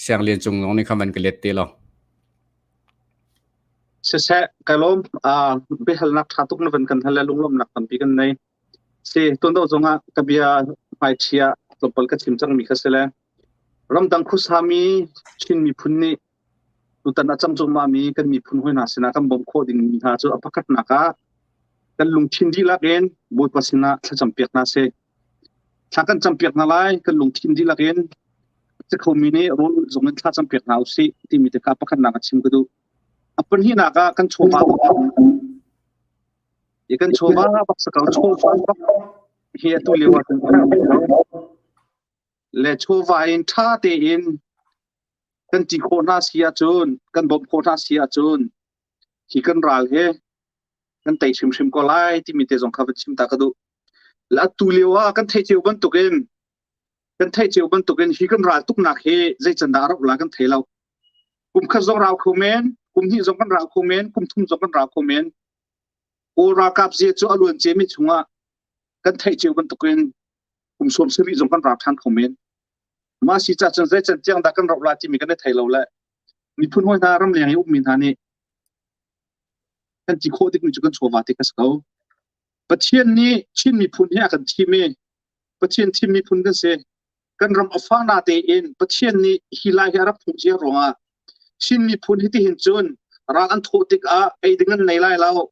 siang lian cung zong nih khan van ka let te lo. Siseh ka lawm biahalnak ṭha tuk na van kan hal le lunglawmhnak tampi kan nei. Si tuan deuh zongah ka bia hmaichia tlawmpal ka chim cangmi kha si le ramdang khuasami Chin miphun nih Tutan a cang cuahmahmi kan miphun hawi hna sinah kan bawmh khawh dingmi hna cu a pakhatnak ah kan lungthin dihlak in Bawipa sinah thlacam piak hna sih. Thla kan campiak hna lai, kan lungthin dihlak in a khomi nih rawl ulh zong in thla campiak hna usih timi te kha pakhatnak a chim ka duh. A pahnihnak ah kan chawva i kan chawva bak sakau chawva bak hi atu lio ah kan le chawva in ṭha tein kan ti khawh hna si ahcun kan bawmh khawh hna si ahcun hi kan ral hi kan tei hrimhrim ko lai timi te zong kha van chim ta ka duh. Atu lio ah kan theih cio bantukin kan theih cio bantukin hi kan ral tuknak hi zei can dah a rauh la kan thei lo. Kum khat zong rau kho men, kum hnih zong kan rau kho men, kum thum zong kan rau kho men. Kawl ralkap zia cu a luan ciami chungah kan theih cio bantukin kum sawm sarih zong kan rau ṭhan kho men. Mah si cah cun zei can tiang dah kan rauh la timi kan i thei lo le miphun hawi hna ramleng i ummi hna nih kan ti khawh dingmi cu kan chawva te kha si ko. Pathian nih Chin miphun hi a kan thim i Pathian thim miphun kan si. Kan ram a fang na tein Pathian nih hi lai hi a rak phung cia ruangah Chin miphun hi tihin cun ral an thawh tikah ei ding an nei lai lo.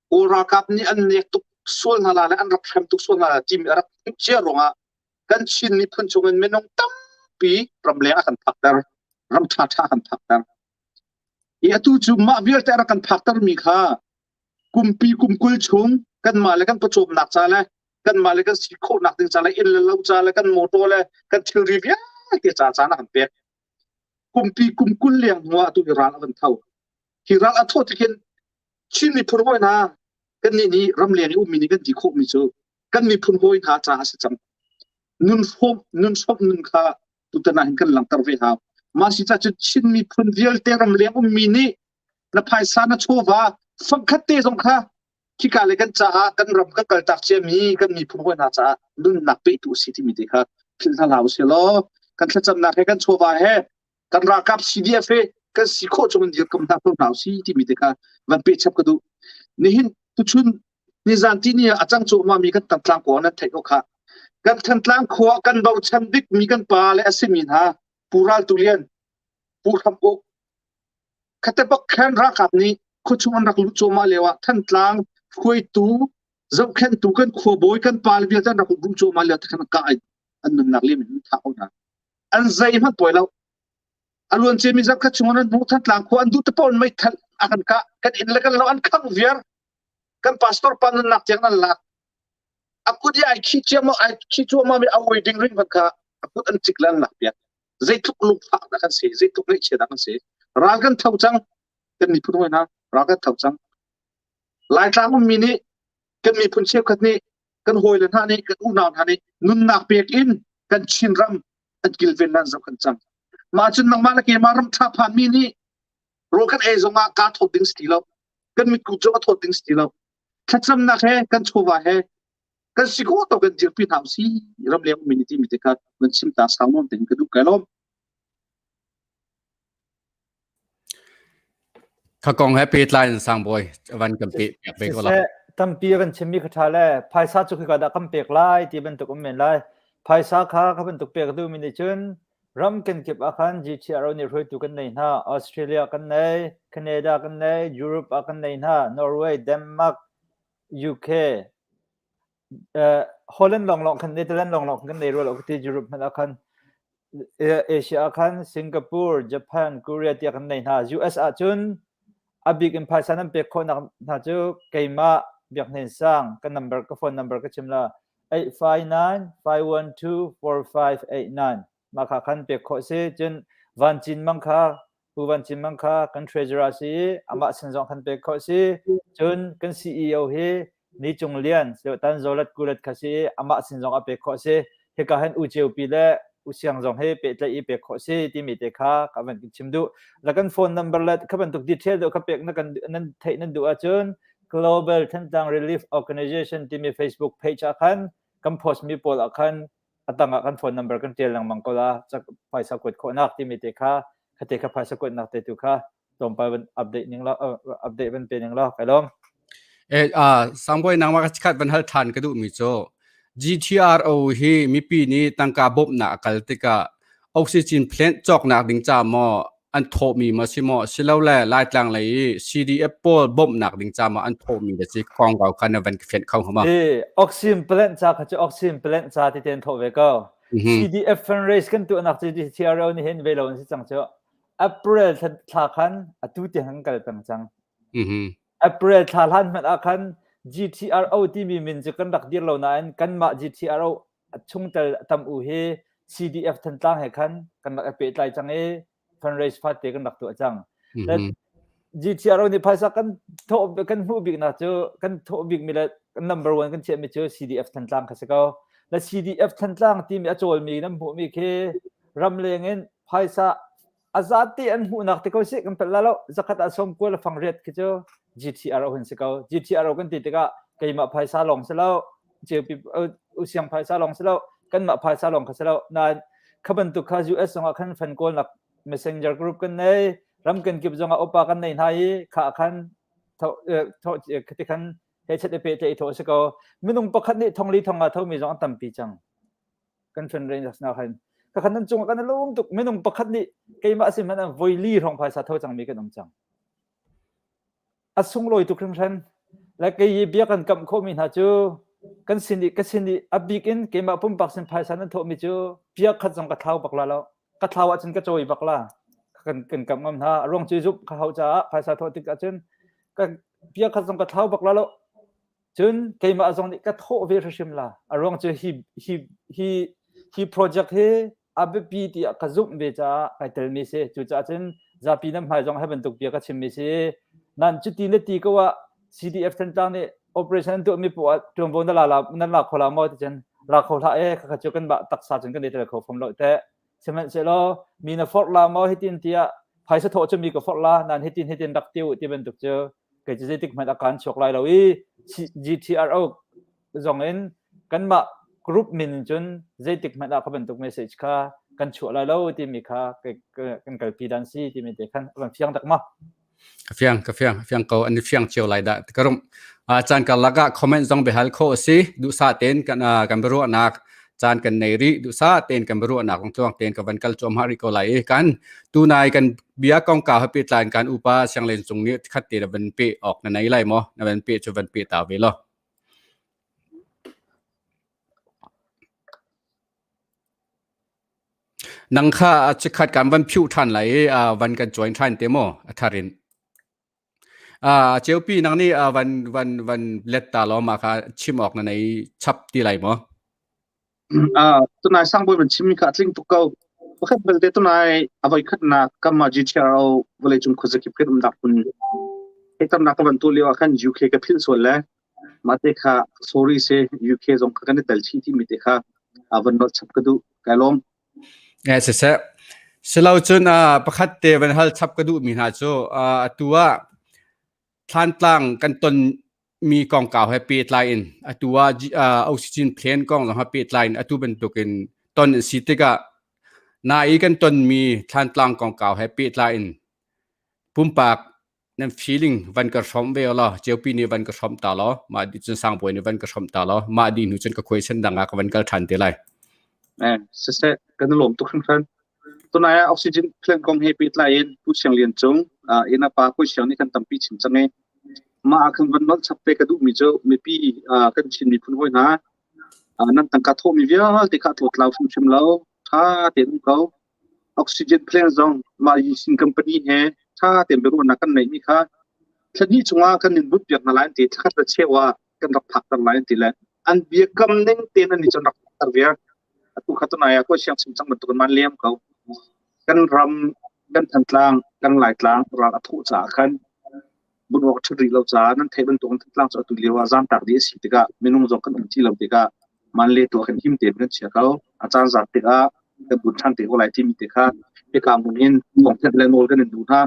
Kawl ralkap nih an nek tuk sual hna la le an rak hrem tuk sual hna la timi a rak hmuh cia ruangah kan Chin miphun chungin minung tampi ramleng a kan phakter, ram ṭhaṭha a kan phakter. I atu cu mah vialte a rak kan phaktermi kha kumpi kum 20 chung kanmah le kan pawcawmnak ca le kanmah le kan si khawhnak ding ca le inn le lo ca le kan motor le kan thilri vialte ca caan a kan pek. Kumpi kum 20 leng hnu ah atu hi ral a van tho. Hi ral a thawh tik hin Chin miphun hawi hna kannih nih ramleng i ummi nih kan ti khawhmi cu kan miphun hawi hna caah a si cang. Nun hrawm nun hrawmh nun kha tutan ah hin kan langhter ve hau. Mah si cah cun Chin miphun vialte ramleng ummi nih na phaisa na chawva fangkhat te zong kha khika le kan caah kan ram kan kaltak ciami kan miphun hawi hna caah nunnak pehtu a si timi te kha philh hna hlah usih law kan thlacamnak he kan chawva he kan ralkap CDF he kan si khawh chung in dirkam hna ko hna usih timi te kha van pe chap ka duh. Nihin tuchun nizan ti ni ah a cang cuahmah mi kan Thantlang khua nan theih ko kha. Kan Thantlang khua kan bochan bik mi kan pa le a simi hna Pu Ral Tu Lian, Pu Hram Uk, Khate bak khan ralkap nih khuachung an rak luh cuahmah lio ah Thantlang hruaitu zohkhenhtu kan khuabawi kan pa le vialte an rak luh cuahmah lio te khan kah an nunnak liam in thah ko hna. An zeihmanh pawi lo. A luan ciami zarh khat chung an hmuh Thantlang khua an duh te paoh in meithal a kan kah. Kan inn le kan lo an khangh viar. Kan pastor pa nunnak tiang an lak. A kut i ai khi ciam ai khi cuahmah mi a wedding ring hmanh kha a kut an cik le an lak piak. Zeitluk lungfak dah kan si, zeitluk ngaihchia dah kan si. Ral kan tho cang. Kan miphun hawi hna, ral kan tho cang. Laitlang ummi nih kan miphun cheukhat nih kan hawile hna nih kan unau hna nih nunnak pek in kan Chinram an kilven nan zoh kan cang. Mah cun nangmah le keimah ram ṭha phanmi nih rawl kan ei zongah kaa thawt ding si ti lo. Kan mitku cu a thawt ding si ti lo. Thlacamnak he kan chawva he kan si khawh tawk kan dirpi hna usih ramleng ummi nih timi te kha van chim ta sau nawn tein ka duh kai lawm. Kha kong he pehtlai in Sangbawi van kan peh piak ve ko la. Siseh, tampi a kan chimmi kha ṭha le phaisa cu khika dah kan pek lai ti bantuk um men lai. Phaisa kha kha bantuk pek duhmi nih cun ram kenkip ah khan GTRO nih hruaitu kan nei hna. Australia kan nei, Canada kan nei, Europe ah kan nei hna, Norway, Denmark, UK, Holland lawnglawng khan Netherlands lawnglawng khan kan nei rua lo ka ti Europe hmanh ah khan Asia ah khan Singapore, Japan, Korea tiah kan nei hna. US ah cun a bik in phaisa nan pek khawhnak hna cu keimah Biak Hnen Sang ka number ka phone number ka chim la 859 512 4589 mah kha khan pek khawh si cun Van Cin Mang kha Pu Van Cin Mang kha kan treasurer a si i amah sin zong kan pek khawh si. Cun kan CEO hi Ni Cung Lian Tan Zolat Kulat kha si i amah sin zong a pek khawh si. Hika hin U Ceu Pi le U Siang zong hi pehtlaih i pek khawh si timi te kha ka van kan chim duh. La kan phone number le kha bantuk detail deuh kha pek na kan nan theih nan duh ahcun Global Thantlang Relief Organization timi Facebook page ah khan kan post mi pawl ah khan a tangah kan phone number kan tial lengmang ko la phaisa kuat khawhnak timi te kha khate kha phaisa kuatnak te tu kha tlawmpal van update ning la update van pe ning la kai lawm Eh a sangboy nangmah ka chikat van hal than ka duh mi cu GTRO hi mipi nih tangka bawmhnak a kal tikah oxygen plant cawknak ding ca maw an thawhmi maw si maw silole Laitlang lei i CDF pawl bawmhnak ding ca maw an thawhmi le si kongkau kha na van fenh kho hnga ma? Eh, oxygen plant ca kha cu oxygen plant ca ti ten thawh ve ko. CDF fundraise kan tuahnak cu TRO nih hin ve lo an si cang cu. April thla khan atu tiang kan kal peng cang. April thla hlan hmanh ah khan GTRO timi min cu kan rak dir lo nain kanmah GTRO chungtel tam u hi CDF Thantlang he khan kan rak i pehtlai cang i fundraise fate kan rak tuah cang. GTRO nih phaisa kan thawh kan hmuh biknak cu kan thawh bikmi le number one kan chiahmi cu CDF Thantlang kha si ko. Le CDF Thantlang timi a cawlmi nan hmuhmi khi ramleng in phaisa a zate an hmuhnak te ko si kan pel la lo zakhat ah som kual fang riat khi cu GTRO hun si ko GTRO kan ti tikah keimah phaisa lawng si lo ceupi usiang phaisa lawng si lo kanmah phaisa lawng kha si lo nain kha bantuk kha US zongah khan fan kawlnak messenger group kan nei ram kan kip zongah upa kan nei hna i kha khan tho khati khan. He chet i pe te i thawh a si ko. Minung pakhat nih thongli thonga thomi zong an tampi cang. Kan fundraisers na khan. Ka khan nan cungah kan i lawm tuk. Minung pakhat nih keimah sin hmanh ah voi li hrawng phaisa tho cangmi kan um cang. A sunglawi tuk hringhran. Le kei i bia kan kamh khawhmi hna cu kan sin i ka sin i a bik in keimah pumpak sin phaisa nan thawhmi cu bia khat zong ka thlau bak la lo. Ka thlau ahcun ka cawi bak la. Kan kan kamh ngam hna. A ruang cu zumh ka hau caah phaisa thawh tik ahcun ka bia khat zong ka thlau bak la lo. Cun keimah zong nih ka thawh ve hrimhrim la. A ruang cu hi hi hi hi project hi a biapi tiah ka zumh ve caah kai telmi si. Cucaah cun zapi nan hmai zong hi bantuk bia ka chimmi si. Nan cuti na ti ko ah CDF Thantlang nih operation an tuahmi poah ah ṭuanvo na la la nan la kho la maw ti cun la kho hlah e khakha cu kan mah taksa cun kan i tel kho fom lo teh. Sihmanhsehlaw mi na forh la maw hitin tiah phaisa thawh cu mi ka forh la nan hitin hitin rak ti u ti bantuk cu kei cu zeitik hmanh a kaan chuak lai lo i GTRO zong in kanmah group min in cun zeitik hmanh ah kha bantuk message kha kan chuah lai lo timi kha kan kalpi dan si timi te khan van fiang tak ma? Ka fiang, ka fiang, fiang ko. An i fiang cio lai dah ka rum. Caan karlak ah comment zong biahal khawh a si. Duhsah tein kan kan biaruahnak caan kan nei rih. Duhsah tein kan biaruahnak kong tluang tein ka van kal cuahmah rih ko lai i kan tunai kan bia kongkau he pehtlai in kan upa Sianglen Cung nih khat te na van peh awk na nei lai maw? Na van peh cu van peh ta ve law. Nang kha chikkhat kan van phiuh ṭhan lai i van kan join ṭhan te maw a thar in. Ceupi nang nih van van van let ta law mah kha chim awk na nei chap ti lai maw? Tunai sangbawi van chimmi kha a tling tuk ko. Pakhat belte tunai a voi khatnak kanmah GTRO vawleicung khuazakip kan umnak hmun theihternak ka van tuah lio ah khan UK ka philh sual le mah te kha sorry si UK zong kha kan i tel chih timi te kha van nolh chap ka duh. Kai lawm. Eh siseh. Silo cun pakhat te van hal chap ka duhmi hna cu atu ah Thlantlang kan ton mi kongkau he pehtlai in atu ah oxygen plane kong zong he pehtlai in atu bantukin ton an si tikah nai kan tonmi Thlantlang kongkau he pehtlai in pumpak nan feeling van ka hrawm ve law ceupi nih van ka hrawm ta law mah dih cun sangbawi nih van ka hrawm ta law mah dih hnu cun ka question dang ah ka van kal ṭhan te lai. Eh, siseh kan i lawm tuk hringhran. Tunai ah oxygen plant kong he pehtlai in Pu Siang Lian Cung inn a pa Koi Siang nih kan tampi chim cang i mah ah khan van nolh chap te ka duhmi cu mipi kan Chin miphun hawi hna nan tangka thawhmi vialte kha a tlawtlau hrimhrim lo ṭha tein um ko. Oxygen plant zong mah Yisin company he ṭha tein biaruahnak kan neihmi kha thla hnih chungah kan in but piak hna lai an ti thla khat le cheu ah kan rak phakter lai an ti le an biakam ning tein an nih cun rak phakter viar. Atu kha tunai ah khuasiang chim cang bantuk in man liam ko. Kan ram, kan Thantlang, kan Laitlang ral a thawh caah khan bunwak ṭhat rih lo caah nan theih bantuk in Thantlang cu atu lio ah zaamtak dih a si tikah minung zong kan um ti lo tikah man le tuah kan him tein kan chia ko. A caan zaat tikah kan bun ṭhan te ko lai timi te kha hika hmun hin thawngthet le nawl kan in duh hna.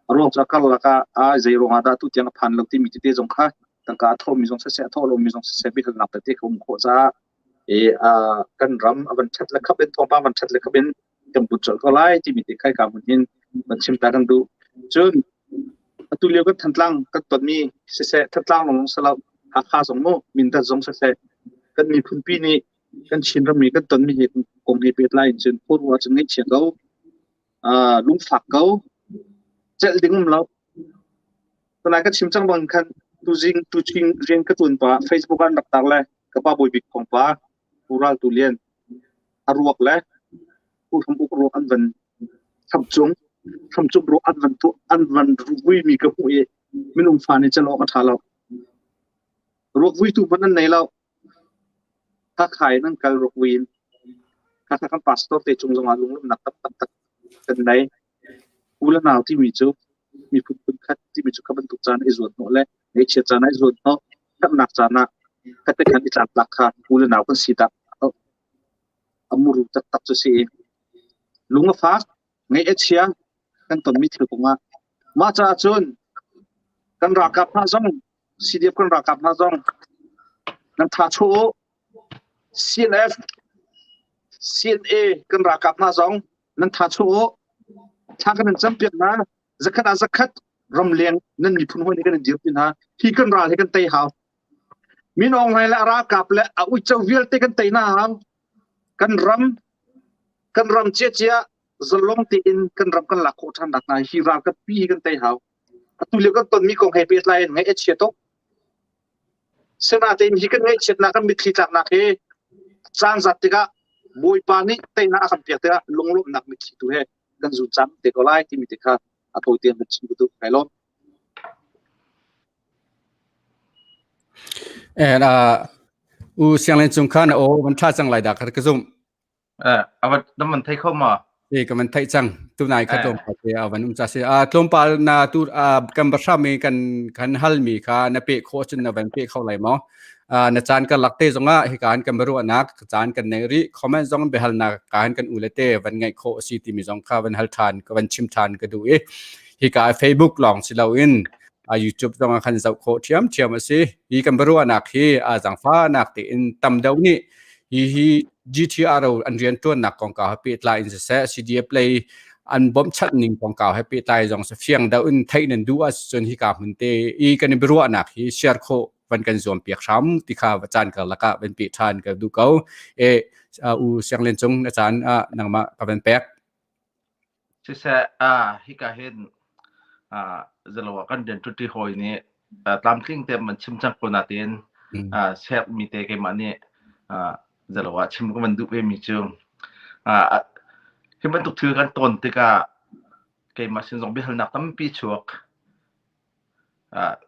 A ruang cu a karlak ah a zei ruangah dah tu tiang a phan lo timi tete zong kha tangka a thawhmi zong siseh a thawh lomi zong siseh biahalnak tete kha um khawh caah i kan ram a van ṭhat le khap in thawngpang van ṭhat le khap in kan but colh ko lai timi te khai ka hmun hin van chim ta kan duh. Cun atu lio kan Thantlang kan tonmi siseh Thantlang lawng silo Hakha zong mu Mindat zong siseh kan miphun pi nih kan Chin rammi kan tonmi hi kong he pehtlai in cun phur cun ngaihchia ko lungfak ko celh ding um lo Tunai ka chim cang bang khan tuzing tuching rian ka tuan pa Facebook an rak tar le ka pa Bawi Bik Thawng pa Pu Ral Tu Lian a ruak le Pu Hram Uk ruak an van hram cung hram cung ruak an van tu an van vui mi ka hmuh i minung fa nih cel awk a tha lo. Ruak vui tu hmanh an nei lo. Hakha in an kal ruak vui in. Hakha kan pastor te cung zongah lunglawmhnak taktak kan nei. U le nau timi cu miphun phunkhat timi cu kha bantuk caan i zuat hnawh le ngaihchiat caan ah i zuat hnawh, ṭhatnak caan ah khatte khan i tlangtlak kha u le nau kan si dah a muru taktak cu si i lung a fak, ngaih a chia kan tonmi thil kongah mah caah cun kan ralkap hna zong CDF kan ralkap hna zong nan tha chuah u CNF CNA kan ralkap hna zong nan tha chuah u thla kan in campiak hna zakhat ah zakhat ramleng nan miphun hawi nih kan in dirpi hna hi kan ral hi kan tei hau. Min Aung Hlaing le a ralkap le a uico vialte kan tei hna hau. Kan ram kan ram ciacia zalong tein kan ram kan lak khawh ṭhan nak hnga hi ralkap pi hi kan tei hau. Atu lio kan tonmi kong he pehtlai in ngaih a chia tuk. Sinain hi kan ngaihchiatnak kan mitthli tlaknak hi caan zat tikah Bawipa nih teinak a kan pek tikah lunglawmhnak mitthli tu he kan zun cang te ko lai timi te kha a tawi tein van chim ka duh. Kai lawm. And uh, u Siang Len Cung kha na aw van ṭha cang lai dah ka zumh. Eh, avat na man thei kho ma? E ka man thei cang. Tu nai kha tlawmpal te a van um cha si. A tlawmpal na tu kan bahram i kan kan hal mi kha na pe kho cun na van pe kho lai maw? Na caan kan lak te zongah hi kan kan ruahnak caan kan nei ri comment zong behal nak kan kan ule te van ngai kho si timi zong kha van hal than ka van chim than ka du i hi ka Facebook long si lo in a YouTube zong ah khan zoh khawh ṭhiamṭhiam a si. Hi kan biaruahnak hi a zaangfahnak tein tam deuh nih hi hi GTRO an rianṭuannak kongkau he pehtlai in siseh, CDF lei an bawmhchanh ning kongkau he pehtlai zong si fiang deuh in theih nan duh ahcun hika hmun te i kan i biaruahnak hi share khawh van kan zuam piak hram ti kha caan karlak ah van peh ṭhan ka duh ko. E u Siang Lian Cung na caan ah nangmah ka van pek. Siseh, ah hika hin ah zalo ah kan rianṭuanṭi hawi nih ah tlamtling te man chim cang ko natin ah sermi te keimah nih ah zalo ah chim ka van duh ve mi cu ah hi bantuk thil kan ton tikah keimah sin zong biahalnak tampi chuak.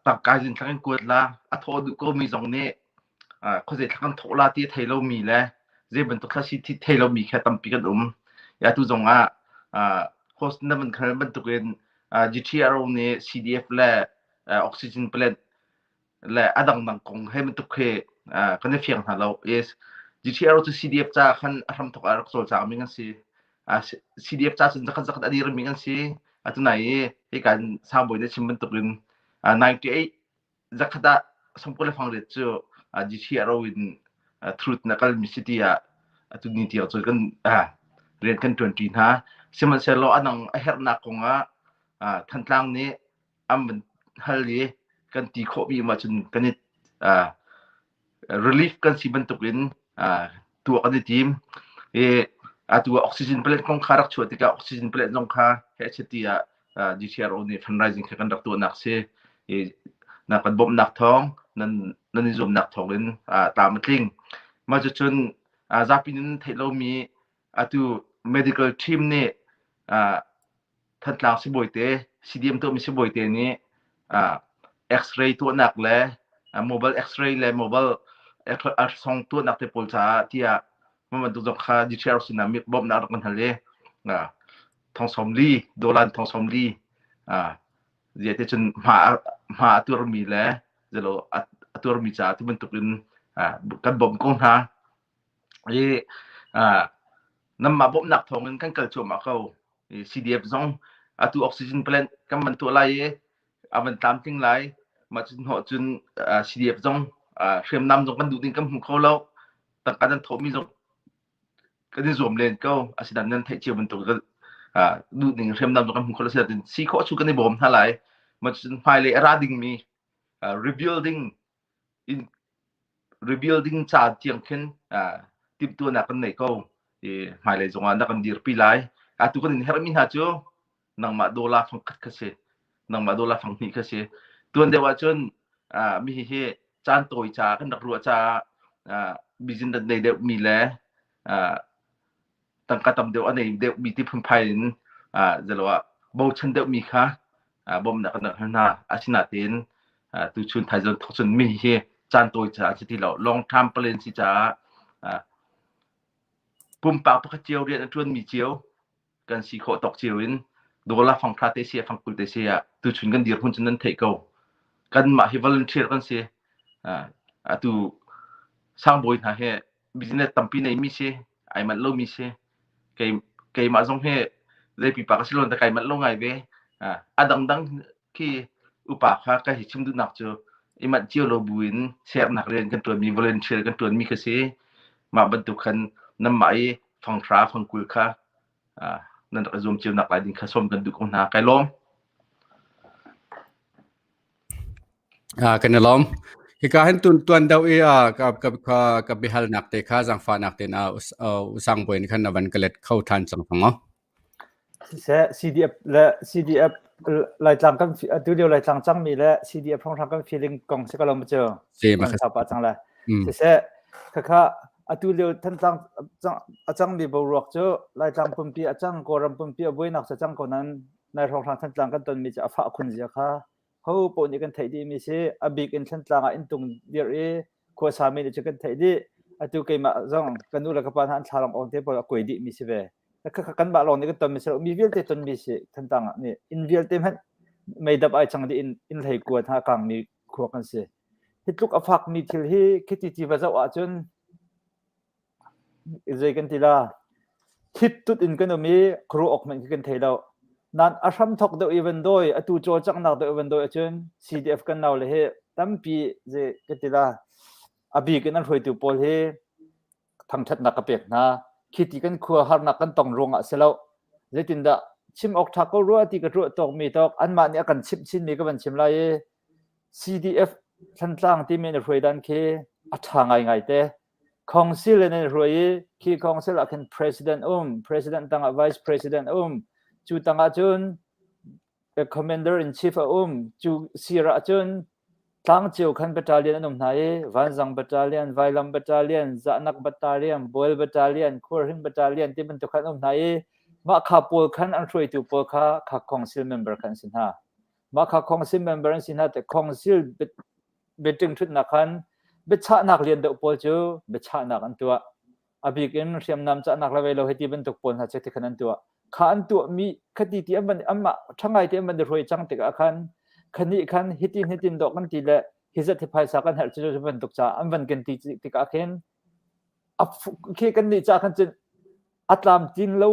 Tangka zin thla kan kuat la, a thawh duh komi zong nih khuazei thla kan thawh la ti a thei lomi le zei bantuk thla si ti thei lomi kha tampi kan um. Atu zong ah host na van khal bantukin GTRO nih CDF le oxygen plant le a dangdang kong he bantuk khi kan i fiang hna lo. Yes. GTRO cu CDF ca khan a hramthawk ah rak cawlcang mi kan si. CDF ca cun zakhat zakhat a dir mi kan si. Atu nai i hi kan sangbawi na chim bantukin 98 zakhat ah sangpul le fangriat cu GTRO in truth na kal mi city ah atu ni tiang cun kan rian kan ṭuanṭi hna. Sihmanhsehlaw a nang a herhnak kong ah Thantlang nih an van hal i kan ti khawhmi um ahcun kan i relief kan si bantukin tuah kan i tim. I atu ah oxygen plant kong kha rak chuah tikah oxygen plant zong kha heh tiah GCRO nih fundraising kha kan rak tuahnak si. I na kan bawmhnak thawng nan nan i zuamnak thawng in tlam a tling. Mah cucun zapi nan theih lomi atu medical team nih Thantlang sibawite, CDM tuahmi sibawite nih uh, X-ray tuahnak le uh, mobile X-ray le mobile ultrasound tuahnak te pawl caah tiah mah bantuk zong kha DTR sinah bawmhnak rak kan hal i uh, thong som li dolan thong som li uh, zia te cun hma hma a tuarmi le zelo a tuarmi caah tu bantuk in uh, kan bawmh ko hna i uh, nanmah bawmhnak thawngin kan kal cuahmah ko CDF zong atu oxygen plant kan van tuah lai i a van tlamtling lai mah cun hnawh cun CDF zong hriamnam zong kan duh ding kan hmu kho lo tangka nan thawhmi zong kan i zuam len ko asinain nan theih cio bantuk duh ning hriamnam zong kan hmu kho lo asinain si khawh cu kan i bawm hna lai mah cun hmailei a ra dingmi rebuilding in rebuilding ca tiang khin timhtuahnak kan nei ko i hmailei zongah na kan dirpi lai atu kan in herhmi hna cu nangmah dollar fang khat kha si nangmah dollar fang hnih kha si tuan deuh ahcun mi hi caan tawi ca kan rak ruah caah business nei deuh mi le tangka tam deuh a nei deuhmi ti phunphai in zelo ah bochan deuhmi kha bawmhnak kan rak hal hna. Asinain tuchun thaizun thawk cun mi hi caan tawi caah si ti lo long term plan si caah pumpak pakhat cio rian a ṭuanmi cio kan si khawh tawk cio in dollar fang thla te si fang kul te si ah tuchun kan dirhmun cun nan theih ko. Kanmah hi volunteer kan si. Atu sangbawi hna hi business tampi neimi si ai manh lomi si kei keimah zong hi zei pipa ka si lo ta kai manh lo ngai ve a dangdang khi upa kha ka hi chim duhnak cu i manh cio lo buin sernak rian kan tuanmi volunteer kan tuanmi kha si mah bantuk khan nanmah i fanghra fangkul kha nan rak i zuam cio nak lai ding kha sawm kan duh ko hna kai lawm Kan i lawm. Hika hin tun tuan deuh i ka ka ka ka biahalnak te kha zaangfahnak tein usang buin khan na van ka let kho ṭhan cang thang maw? Siseh CDF le CDF Laitlang kan atu lio Laitlang cangmi le CDF hrawnghrang kan feeling kong si ko lo ma cu? Si ma Kan pa cang le. Siseh khakha atu lio Thantlang a cangmi boruak cu Laitlang pumpi a cang Kawlram pumpi a buainak cu cang ko nan nai hrawnghrang Thantlang kan tonmi cu a fah khun zia kha ho paoh nih kan theih dihmi si. A bik in Thantlang ah inntung dirh i khuasami nih cun kan theih dih. Atu keimah zong ka nu le ka pa hna an thlalangawng awng te pawl a kuai dihmi si ve. Kanmah lawng nih kan tonmi si lo, mi vialte tonmi si Thantlang ah nih inn vialte hmanh meidap ai cang dih in inn hlei kua hna a kangmi khua kan si. Hi tluk a fakmi thil hi khiti ti va zoh ahcun zei kan ti la thit tut in kan um i khuaruah awk hmanh khi kan thei lo. Nan a hramthok deuh i van dawi atu cawlcanghnak deuh i van dawi ahcun CDF kan nau le hi tampi zei kan ti la a bik in an hruaitu pawl hi thangṭhatnak ka pek hna. Khi ti kan khua harnak kan tong ruangah si lo. Zeitindah chim awk ṭha ko rua ti ka ruah tawkmi tawk anmah nih a kan chimh chinmi ka van chim lai i CDF Thantlang timi na hruai dan khi a ṭha ngaingai te. Council in an hruai i khi council ah khin president um, president tangah vice president um, cu tangah cun commander in chief a um. Cu sir ah cun tlangcio khan battalion an um hna i Vanzang battalion, Vailam battalion, Zahnak battalion, Bual battalion, Khualhring battalion ti bantuk khan um hna i mah kha pawl khan an hruaitu pawl kha kha council member khan an si hna. Mah kha council member an si hna te council meeting ṭhutnak khan biachahnak lian deuh pawl cu biachahnak an tuah. A bik in hriamnam cahnak le vei lo hiti bantuk pawl hna cu tikhan an tuah. Kha an tuahmi khati ti an van anmah ṭha te an van i hruai cang tikah khan khanih khan hitin hitin dawh kan ti le hi zat hi phaisa kan herh cu bantuk ca an van kan ti tikah khin a khi kan nih ca khan cun a tlamtlin lo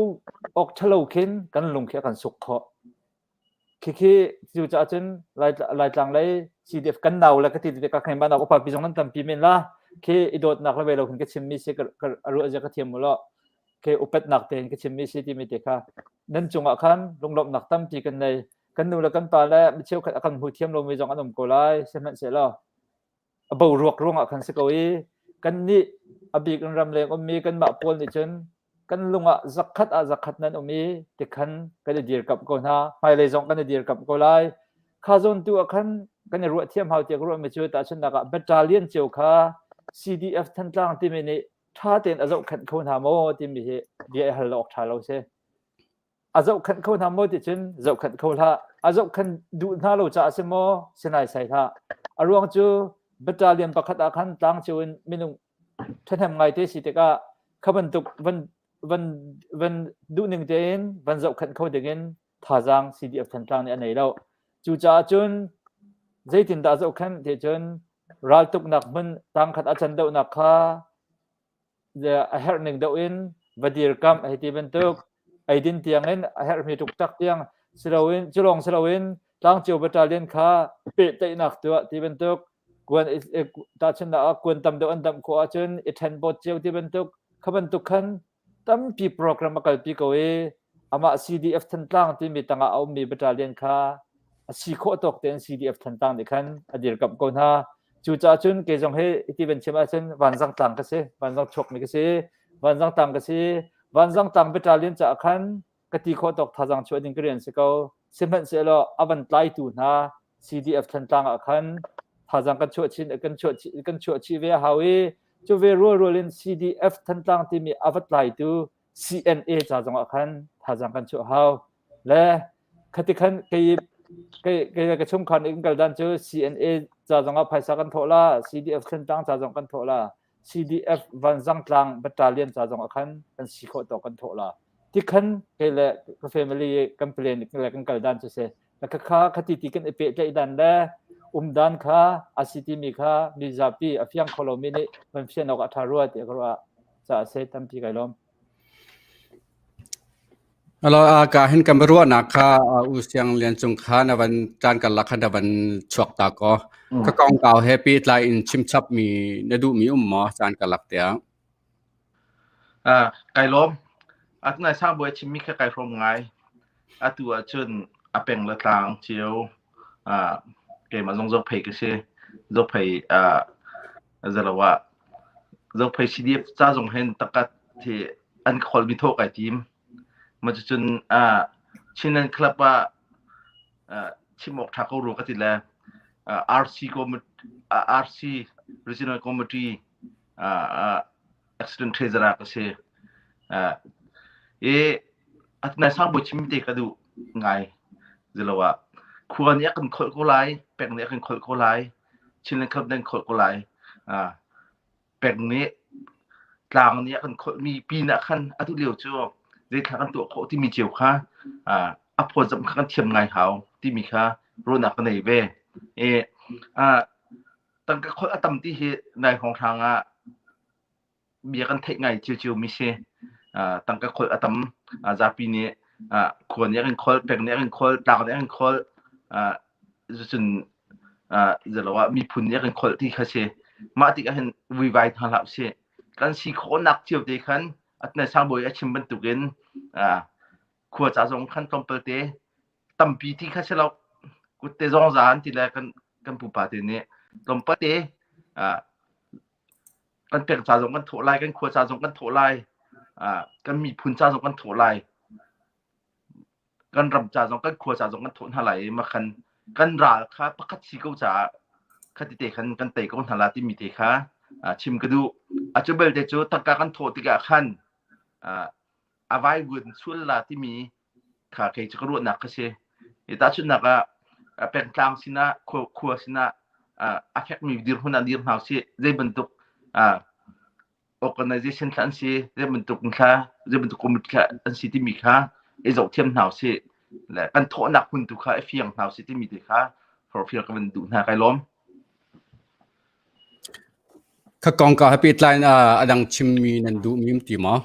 awk ṭhalo khin kan lung khi a kan suk khawh. Khikhi cucaah cun Laitlang lei CDF kan nau le ka ti tikah khin mah upa pi zong nan tampi men la. Khi i dawtnak le ve lo khin ka chimmi si ka ruah zia ka thiam mu law. Khi upatnak tein ka chimmi si timi te kha nan cungah khan lunglawmhnak tampi kan nei. Kan nu le kan pa le mi cheukhat a kan hmu thiam lomi zong an um ko lai. Sihmanhsehlaw a boruak ruangah khan si ko i kannih a bik in ramleng ummi kanmah pawl nih cun kan lung ah zakhat ah zakhat nan um i tikhan kan i dirkamh ko hna hmailei zong kan i dirkamh ko lai kha zawn tu ah khan kan i ruah thiam hau tiah ka ruahmi cu tahchunhnak ah battalion cio kha CDF Thantlang timi nih ṭha tein a zohkhenh kho hna maw timi hi bia i hal awk ṭha lo si. A zohkhenh kho hna maw ti cun zohkhenh kho hlah. A zohkhenh duh hna lo caah si maw si naisai hlah. A ruang cu battalion pakhat ah khan tlangcio in minung ṭhahnem ngaite si tikah kha bantuk van van van duhning tein van zohkhenh kho dingin thazaang CDF Thantlang nih a nei lo. Cucaah cun zeitindah zohkhenh ti cun raltuknak hmun tangkhat a can deuhnak kha a herhning deuh in va dirkamh hei ti bantuk eidin tiangin a herhmi ṭukṭak tiang siloin culawng siloin tlangcio battalion kha pehtlaihnak tuah ti bantuk kuan tahchunhnak ah kuan tam deuh an damh khawh ahcun i ṭhen bawt cio ti bantuk kha bantuk khan tampi program a kalpi ko i amah CDF Thantlang timi tangah a ummi battalion kha a si khawh tawk tein CDF Thantlang nih khan a dirkamh ko hna. Cucaah cun kei zong hi iti van chim ahcun Vanzang tlang ka si, Vanzang chuakmi ka si, Vanzang tlang ka si. Vanzang tlang battalion caah khan ka ti khawh tawk thazaang chuah ding ka rian si ko. Sihmanhsehlaw a van tlaitu hna CDF Thantlang ah khan thazaang kan chuah chin kan chuah kan chuah chih ve a hau i cu ve rualrual in CDF Thantlang timi a va tlaitu CNA ca zongah khan thazaang kan chuah hau. Le khati khan kei kei kei ka chungkhar nih kan kal dan cu CNA ca zongah phaisa kan thawh la, CDF Thantlang ca zong kan thawh la, CDF Vanzang Tlang Battalion ca zongah khan kan si khawh tawk kan thawh la. Tikhan kei le ka family kan plan le kan kal dan cu si. Kha kha khati ti kan i pehtlaih dan le um dan kha a si timi kha mizapi a fiang kho lomi nih van fian awk a ṭha rua tiah ka ruah caah se tampi kai lawm. Alo ka hin kan ruahnak kha U Siang Lian Cung kha na van caan karlak kha na van chuak ta ko. Ka kongkau he pehtlai in chimchap mi na duh mi um maw caan karlak tiang? Kai lawm. Atunai sangbawi a chimmi kha kai hrawm ngai. Atu ahcun a peng le tlang cio keimah zong zoh phei ka si. Zophei zalo ah Zophei CDF ca zong hin tangka hi an kholmi thawh kai tim. Ma cucun Chinland Club ah chim awk ṭha ko rua ka ti le RC RC Regional Committee Accident Treasurer ka si. I atunai sangbawi chim te ka duh ngai. Zilo ah khua nih a kan kholh ko lai, peng nih a kan kholh ko lai, Chinland Club nih an kholh ko lai. Peng nih tlang nih a kan kholhmi pin ah khan atu lio cu zeithla kan tuah khawh timi cio kha a phawtzamh kha kan thiam ngai hau timi kha ruahnak ka nei ve. I tangka kholh a tam ti hi nai hrawnghrang ah bia kan theih ngai ciocio mi si. Tangka kholh a tam zapi nih khua nih a kan kholh, peng nih a kan kholh, tlang nih a kan kholh, cucun zalo ah miphun nih a kan kholh ti kha si. Mah tikah hin vuivai hna hlah usih. Kan si khawhnak cio te khan atnai sangbawi a chim bantukin khua ca zong khan tlawmpal te tampi ti kha si lo. Kutte zong za an ti le kan kan pupa te nih tlawmpal te kan peng ca zong kan thawh lai, kan khua ca zong kan thawh lai, kan miphun ca zong kan thawh lai. Kan ram ca zong kan khua ca zong kan thawh hna lai i makhan kan ral kha pakhat si ko caah khati te khan kan tei ko hna la timi te kha chim ka duh. A cu belte cu tangka kan thawh tikah khan a vaivuan sual la timi kha kei cu ka ruahnak ka si. I tahchunhnak ah pengtlang sinah khua, khua sinah a fekmi dirhmun ah dir hna usih. Zei bantuk organization thla an si, zei bantuk thla, zei bantuk committee thla an si timi kha i zohthiam hna usih. Le kan thawhnak hmun tu kha i fiang hna usih timi te kha forhfial ka van duh hna kai lawm. Kha kong ka happy tlai a dang chimmi nan duh mi ti maw?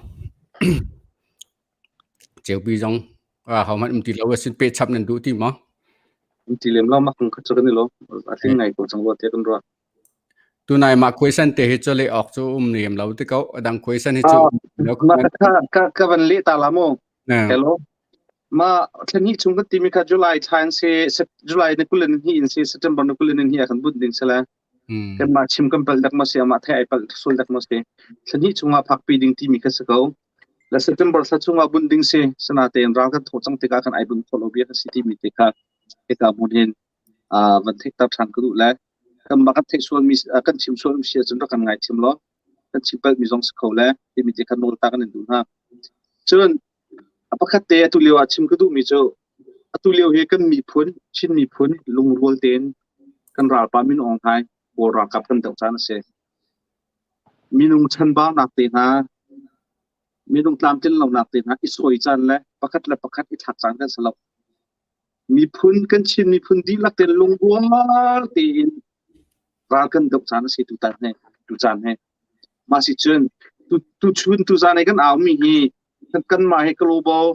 Ceupi zong hohmanh um ti lo asin pehchap nan duh ti maw? Um ti lem lo mak kha cu kan i lo. A tling ngai ko cang rua tiah kan ruah. Tunai mah question te hi cu leh awk cu um lem lo ti ko. A dang question hi cu Ma ka ka ka van leh ta la mu. Hello. Ma thla chung kan timi kha July thla in si July ni 22 in si September ni 22 ah kan bunh ding sala. Kanmah chim kan palh dak maw si amah thei ai palh sual dak maw si. Thla hnih chungah phakpi ding timi kha si ko. Le September thla chungah bunh ding si. Sinatein ral kan thawh cang tikah kan ai bunh khawh lo bia kha si timi te kha hika hmun hin van theihter ṭhan ka duh le kanmah kan theih sualmi kan chim sualmi si ahcun rak kan ngaithiam law kan chim palhmi zong si kho le timi te kha nawl ta kan in duh hna. Cun a pakhat te atu lio ah chim ka duhmi cu atu lio hi kan miphun Chin miphun lungrual tein kan ralpa Min Aung Hlaing Kawl ralkap kan doh caan a si. Minung chanbaunak te hna minung tlamtlin lonak te hna i sawi caan le pakhat le pakhat i thlak caan kan si lo. Miphun kan Chin miphun dihlak tein lungrual tein ral kan doh caan a si tutan hi tucaan hi. Mah si cun tuchun tuzaan i kan aumi hi kanmah hi global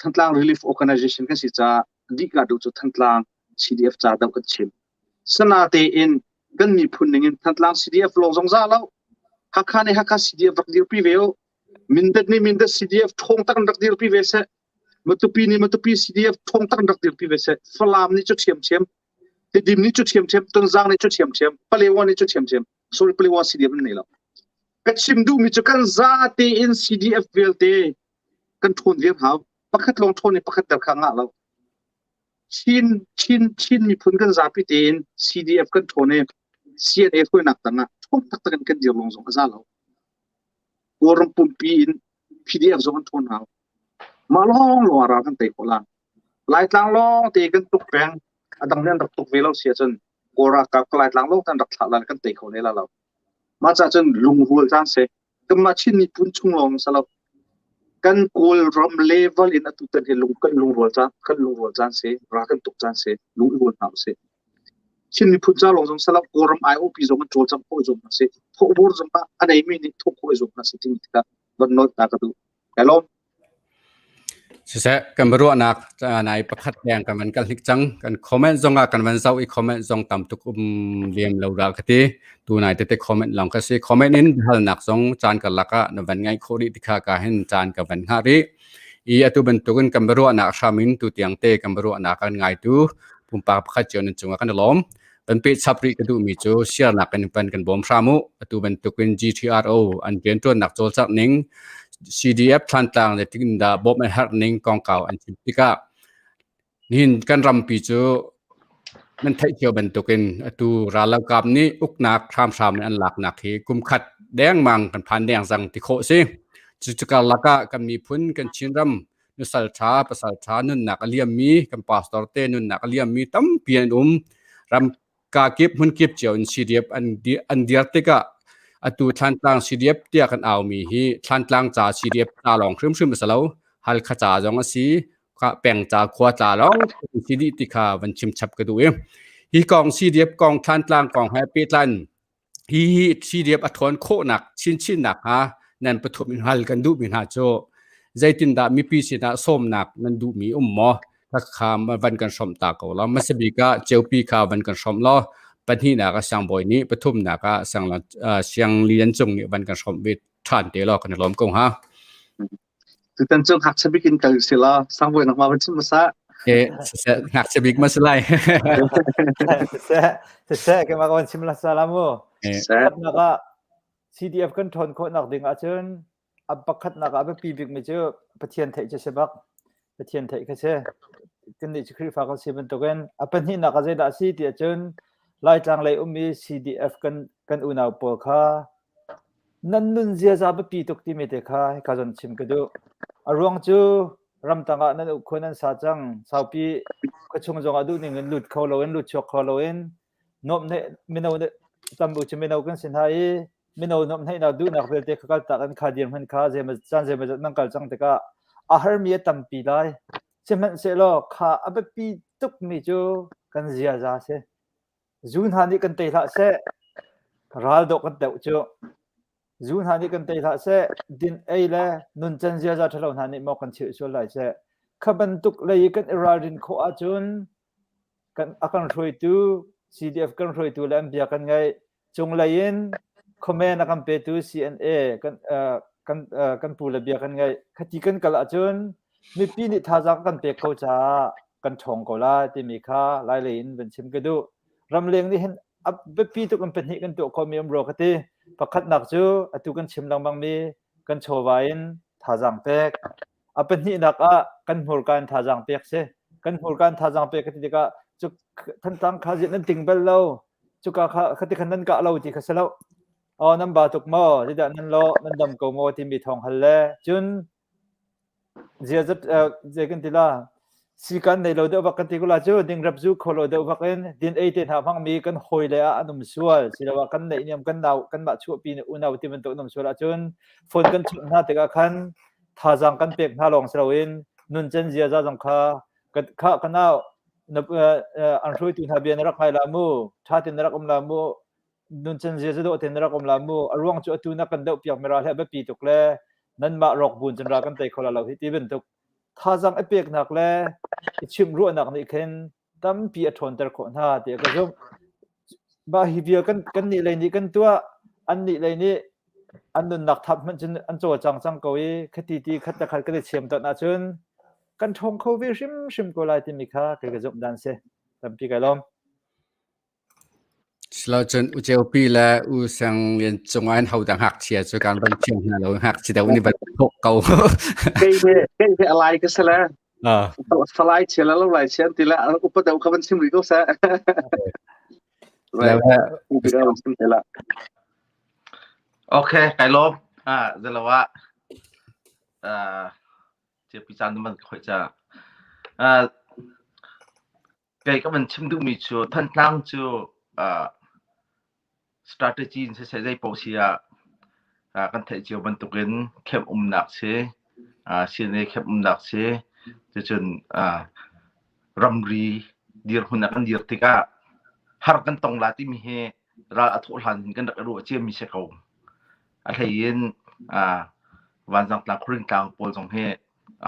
Thantlang Relief Organization kan si caah dihka duh cu Thantlang CDF ca doh kan chim. Sana tein kan miphun ning in Thantlang CDF lawng zong za lo. Hakha nih Hakha CDF rak dirpi ve u. Mindat nih Mindat CDF ṭhawng tak in rak dirpi ve seh. Matupi nih Matupi CDF ṭhawng tak in rak dirpi ve seh. Falam nih cu ṭhiamṭhiam. Tidim nih cu ṭhiamṭhiam. Tonzang nih cu ṭhiamṭhiam. Palewa nih cu ṭhiamṭhiam. Sorry, Palewa CDF an nei lo. Ka chim duhmi cu kan zate in CDF vialte kan ṭhawn viar hau. Pakhat lawng ṭhawn i pakhat der kha ngah lo. Chin Chin Chin miphun kan zapi tein CDF kan ṭhawn i CNA hruainak tangah ṭhawng taktak in kan dir lawng zong a za lo. Kawlram pumpi in PDF zong an ṭhawn hau. Mah lawng lawng ah ral kan tei khawh la. Laitlang lawng te kan tuk peng. A dang nih an rak tuk ve lo si ahcun Kawl ralkap ka Laitlang lawng te an rak thlah la kan tei kho ne la lo. Mah cah cun lungrual caan si. Kanmah Chin miphun chung lawng si lo. Kan Kawlram level in atu tan hi lung kan lungrual caan kan lungrual caan si. Ral kan tuk caan si. Lung i rual hna usih. Chin miphun ca lawng zong si lo. Kawlram IOP zong an cawlcangh khawh i zuam hna sih. Thawhbur zong ah a neimi nih thawh khawh i zuam hna sih timi tikah van nawl ta ka duh. Kai lawm. Siseh, kan biaruahnak nai pakhat leng kan van kal hnik cang. Kan comment zong ah kan van zoh i comment zong tam tuk um lem lo ral ka ti. Tu nai tete comment lawng ka si. Comment in biahalnak zong caan karlak ah na van ngaih khawh rih ti kha ka hin caan ka van hngah rih. I atu bantukin kan biaruahnak hram in tu tiang te kan biaruahnak kan ngaitu pumpak pakhat cio nan cungah kan i lawm. Kan peh chap rih ka duhmi cu siarnak in van kan bawm hram u. Atu bantukin GTRO an rianṭuannak cawlcangh ning, CDF Thlantlang zeitin dah bawmh an herh ning kongkau an chim tikah nihin kan rampi cu nan theih cio bantukin atu rallokap nih uknak hramhram in an laknak hi kum khat dengmang kan phan deng cang ti khawh si. Cucu karlak ah kan miphun kan Chinram nusal ṭha pasal ṭha nunnak a liammi kan pastor te nunnak a liammi tampi an um. Ram kakip hmunkip cio in CDF an dir tikah atu Thlantlang CDF tiah kan aumi hi Thlantlang ca CDF ca lawng hrimhrim a si lo. Halkha ca zong a si, peng ca khua ca lawng si dih ti kha van chim chap ka duh i hi kong CDF kong Thlantlang kong he pehtlai hi hi CDF a ṭhawn khawhnak chinchin nakhnga nan pathum in hal kan duhmi hna cu zeitindah mipi sinah sawmnak nan duhmi um maw? Kha van kan hrawmh ta ko law. Hmasa bik ah ceupi kha van kan hrawmh law pahnihnak ah siangbawi nih pathumnak ah siang lian cung nih van kan hrawmh ve ṭhan te law kan i lawm ko hnga. Tutan cu ngakchia bik in kal si law sangbawi nak ma van chim hmasa. Eh, ngakchia bik ma si lai. Siseh, siseh, keimah ka van chim la sa la mu. Pakhatnak ah CDF kan ṭhawn khawhnak ding ahcun a pakhatnak ah a biapi bikmi cu Pathian theih cu si bak. Pathian theih kha si. Kannih cu Khrihfa kan si bantukin a pahnihnak ah zeidah a si ti ahcun Laitlang lei ummi CDF kan kan unau pawl kha Nan nun ziaza biapi tuk timi te kha hika zawn chim ka duh. A ruang cu ramtang ah nan ukkhua nan sa cang. Saupi khuachung zongah duhning in lut kho loin lut chuak kho loin nuamhne mino nih tam u cu mino kan si hna i mino nuamhneihnak duhnak vialte kha kaltak in kha dirhmun kha zeimaw caan zeimawzat nan kal cang tikah a harmi a tampi lai. Sihmanhsehlaw kha a biapi tukmi cu kan ziaza a si. Zu hna nih kan tei hlah seh, ral dawh kan teuh cu. Zu hna nih kan tei hlah seh, din ei le nuncan ziaza ṭhalo hna nih maw kan chilh sual lai seh. Kha bantuk lei i kan i ralrin khawh ahcun kan a kan hruaitu CDF kan hruaitu le an bia kan ngaih cunglei in comment a kan petu CNA kan uh, kan uh, kan pu le bia kan ngaih khati kan kal ahcun mipi nih thazaang kan pek ko caah kan ṭhawng ko lai timi kha lai lei in van chim ka duh. Ramleng nih hin a biapi tuk in pahnih kan tuah khawhmi um rua ka ti. Pakhatnak cu atu kan chim lengmang mi kan chawva in thazaang pek. A pahnihnak ah kan hmurka in thazaang pek si. Kan hmurka in thazaang pek ka ti tikah cu Thantlang kha ziah nan ting bal lo. Cuka kha khati khan nan kah lo ti kha si lo. Oh nan ba tuk maw? Zeidah nan lawh? Nan dam ko maw? timi thawng hal le cun Ziazat zei kan ti la sikan nei lo deuh bak kan ti ko la cu dingrep zu kho lo deuh bak in din ei te hna hmangmi kan hawi le ah an um sual siloah kan neihniam kan nau kanmah chuahpi nih unau ti bantuk an um sual ahcun phone kan chawnh hna tikah khan thazaang kan pek hna lawng si loin nuncen ziaza zong kha kha ka nau an hruaitu hna bia na rak ngai la mu ṭha tein na rak um la mu nuncen zia dawh tein na rak um la mu a ruang cu atu na kan doh piak mi ral hi a biapi tuk le nanmah rawk buin cun ral kan tei kho la lo hi ti bantuk thazaang i peknak le i chimh ruahnak nih khin tampi a ṭhawnter khawh hna tiah ka zumh. Mah hi vial kan kan nih lei nih kan tuah an nih lei nih an nunnak thap hmanh cun an cawlcang cang ko i khati ti khat le khat kan i chiam ton ahcun kan ṭhawng kho ve hrimhrim ko lai timi kha kei ka zumh dan si. Tampi kai lawm. Silocun U Ceupi le U Sang Lian cungah hin hodah ngakchia cu kan van thiam hna lo ngakchia deuh nih van thawk ko. Kei he kei he alai ka si le. Salai chia le lo lai chia ti le upa deuh kha van chim rih ko seh. Okay, kai lawm. Ah, zelawa. Ah, Ceupi caan man khoi cha. Ah, Kei ka van chim duhmi cu Thantlang cu uh, strategy in siseh zei paoh si ah uh, kan theih cio bantukin camp umnak si, uh, CNA camp umnak si, cucun uh, ramri dirhmun ah kan dir tikah har kan tong la timi hi ral a thawh hlan hin kan rak i ruah ciami si ko. A hlei in uh, Vanzang tlang, Khuaring tlang pawl zong hi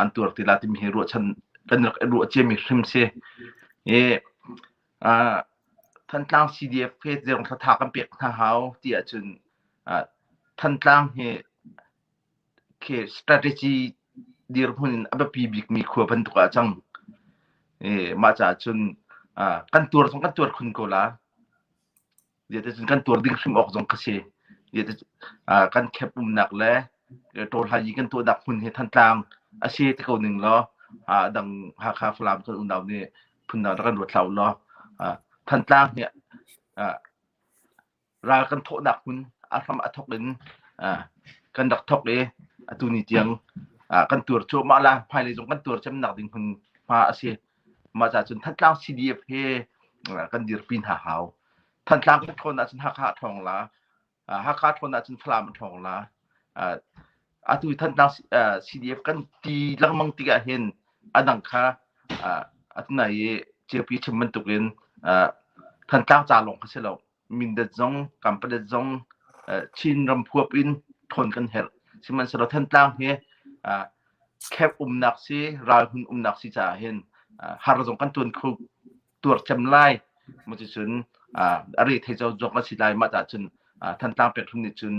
an tuar ti la timi hi ruahchan kan rak i ruah ciami hrim si. I uh, Thantlang CDF he zeirong thlatha kan pek hna hau ti ahcun uh, Thantlang hi khi strategy dirhmun in a biapi bikmi khua bantuk ah cang. I mah caah cun uh, kan tuar zong kan tuar khun ko la. Zeicun kan tuar ding hrim awk zong kha si. Kan khep umnak le ṭawlhai kan tuahnak hmun hi Thantlang a si ti ko ning law dang Hakha Falam kan unau nih phundang rak kan ruat hlah u law Thantlang hi ral kan thawhnak hmun a hram a thawk in kan rak thawk i atu ni tiang kan tuar cuahmah la hmailei zong kan tuar cemnak ding hmun hma a si. Mah ca cun Thantlang CDF he kan dirpi hna hau. Thantlang kan ṭhawn ahcun Hakha a ṭhawng la. Hakha ṭhawn ahcun Falam a ṭhawng la. Atu Thantlang CDF kan ti lengmang tikah hin a dang kha atunai i Ceupi chim bantukin Thantlang ca lawng kha si lo. Mindat zong, Kanpalet zong Chin ram huap in ṭhawn kan herh. Sihmanhsehlaw Thantlang hi khep umnak si, ralhmun umnak si caah hin har zong kan tuan kho tuar cem lai. Cucun a re thei zong a si lai. Mah cah cun Thantlang pek nih cun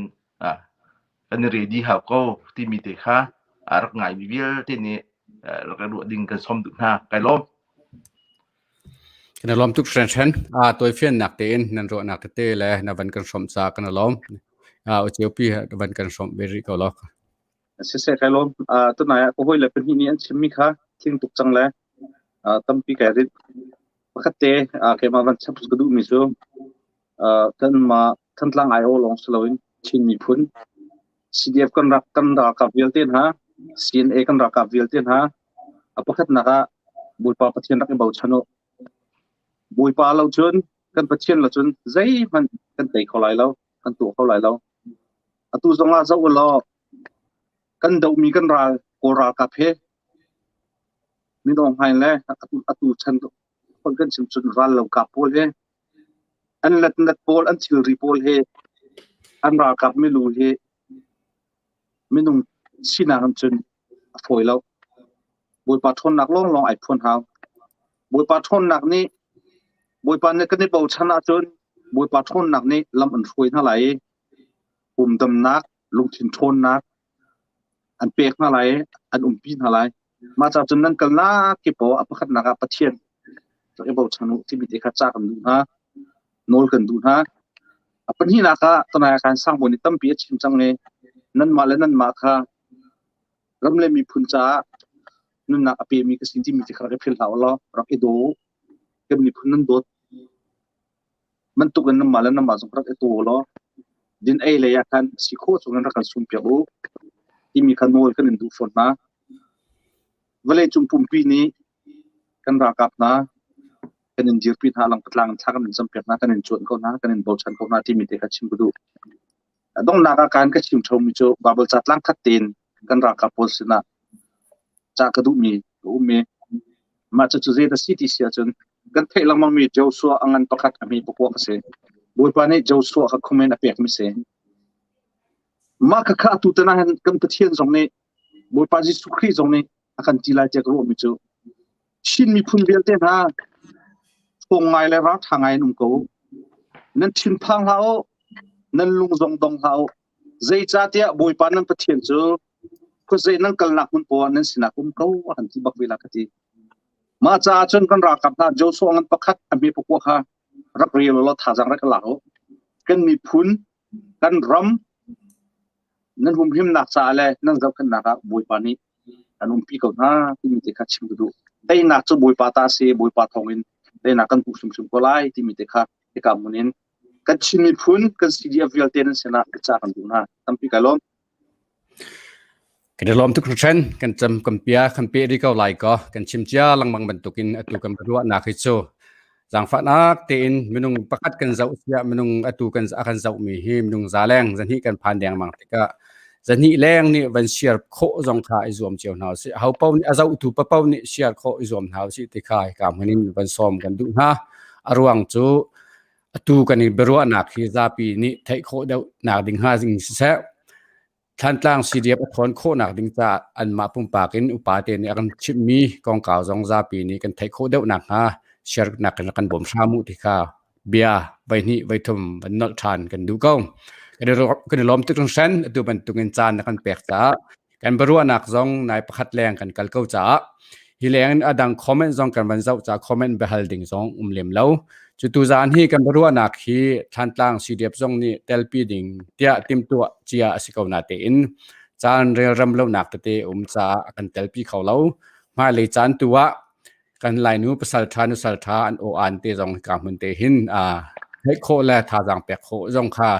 kan i ready hau ko timi te kha a rak ngaimi vialte nih rak i ruah ding kan sawm duh hna. Kai lawm. Kan i lawm tuk hringhran. Aa tawifiannak tein nan ruahnak tete le na van kan hrawmh caah kan i lawm. Uceupi van kan hrawmh ve rih ko law. Siseh kai lawm. Tunai ah ka hawile pahnih nih an chimmi kha thing tuk cang le tampi kai rinh. Pakhat te keimah van chap ka duhmi cu kanmah Thantlang aiawh lawng si loin Chin miphun CDF kan rak kan ralkap vialte hna CNA kan ralkap vialte hna a pakhatnak ah Bawipa Pathian rak i bochan u. Bawipa lo cun kan Pathian lo cun zeihmanh kan tei kho lai lo, kan tuah kho lai lo. Atu zong ah zoh u law kan dohmi kan ral Kawl ralkap he Min Aung Hlaing le atu chan kan chim cun ral lo kap pawl he An letnet pawl, an thilri pawl hi an ralkap milu hi minung sinak in cun a fawi lo. Bawipa ṭhawnnak lawnglawng ai phuan hau. Bawipa ṭhawnnak nih Bawipa nih kan i bochan ahcun Bawipa ṭhawnnak nih lam an hruai hna lai i pumdamnak, lungthin ṭhawnnak an pek hna lai i an umpi hna lai. Mah ca cun nan kalnak kip ah a pakhatnak ah Pathian rak i bochan u timi te kha ca kan duh hna, nawl kan duh hna. A pahnihnak ah tunai ah khan Sangbawi nih tampi a chim cang i nanmah le nanmah kha ram le miphun caah nunnak a pemi ka si timi te kha rak i philh hlah u law rak i daw u. Kan miphun nan dawt bantuk in nanmah le nanmah zong rak i taw law din ei lei ah khan si khawh chung in rak kan sum piak u timi kha nawl kan in duh fawn hna. Vawleicung pumpi nih kan ralkap hna kan in dirpi hna langpatlang in thla kan in campiak hna kan in cuan ko hna kan in bochan ko hna timi te kha chim ka duh. Donghnak ah kan ka chim ṭhomi cu Baibal ca tlang khat tein kan ralkap pawl sinah ca ka duhmi ka um i mah cucu zei a si ti si ahcun kan theih lengmangmi Joshua a ngan pakhat a hme pakua a si. Bawipa nih Joshua kha khumen a pekmi si. Mah khakha atu tan ah hin kan Pathian zong nih Bawipa Jesuh Khrih zong nih a kan ti lai tiah ka ruahmi cu Chin miphun vialte hna ṭhawng ngai le ralṭha ngai in um ko. Nan thinphang hlah u, nan lung zong dong hlah u. Zeicahtiah Bawipa nan Pathian cu khuazei nan kalnak hmun poah nan sinah um ko a kan ti bak ve la ka ti. Mah caah cun kan ralkap hna Joshua ngan pakhat a hme pakua kha rak rel law thazaang rak lak u. Kan miphun, kan ram nan humhimnak caah le nan zohkhenhnak ah Bawipa nih an umpi ko hna timi te kha chim ka duh. Teinak cu Bawipa ta a si, Bawipa thawngin teinak kan hmuh hrimhrim ko lai timi te kha hika hmun in kan Chin miphun kan CDF vialte nan sinah ca kan duh hna. Tampi kai lawm. Kan i lawm tuk hringhran. Kan cam kan pia kan pe rih ko lai kaw kan chim cia lengmang bantukin atu kan ruahnak hi cu zaangfahnak tein minung pakhat kan zoh siah minung atu kan a kan zohmi hi minung za leng zahnih kan phan dengmang tikah zahnih leng nih van share khawh zong kha i zuam cio hna usih. Ho paoh nih a zohtu paoh nih share khawh i zuam hna usih ti kha hika hmun in van sawm kan duh hna. A ruang cu Atu kan i biaruahnak hi zapi nih theih khawh deuh nak ding hnga ding siseh, Thantlang CDF a ṭhawn khawhnak ding caah anmah pumpak in upa te nih a kan chimhmi kongkau zong zapi nih kan theih khawh deuh nakhnga share nak in kan bawm hram u ti kha bia voihnih voithum van nolh ṭhan kan duh ko. Kan i lawm tuk hringhran atu bantukin caan na kan pek caah kan biaruahnak zong nai pakhat leng kan kal ko caah hi leng in adang comment zong kan van zoh caah comment biahal ding zong um lem lo. Cu tuzaan hi kan biaruahnak hi Thlantlang CDF zong nih telpi ding tiah timhtuah cia a si ko natein caan relrem lonak tete um caah a kan telpi kho lo. Hmailei caan tu ah kan Lainu pasal ṭha nusal ṭha an aw aan te zong hika hmun te hin theih khawh le thazaang pek khawh zong kha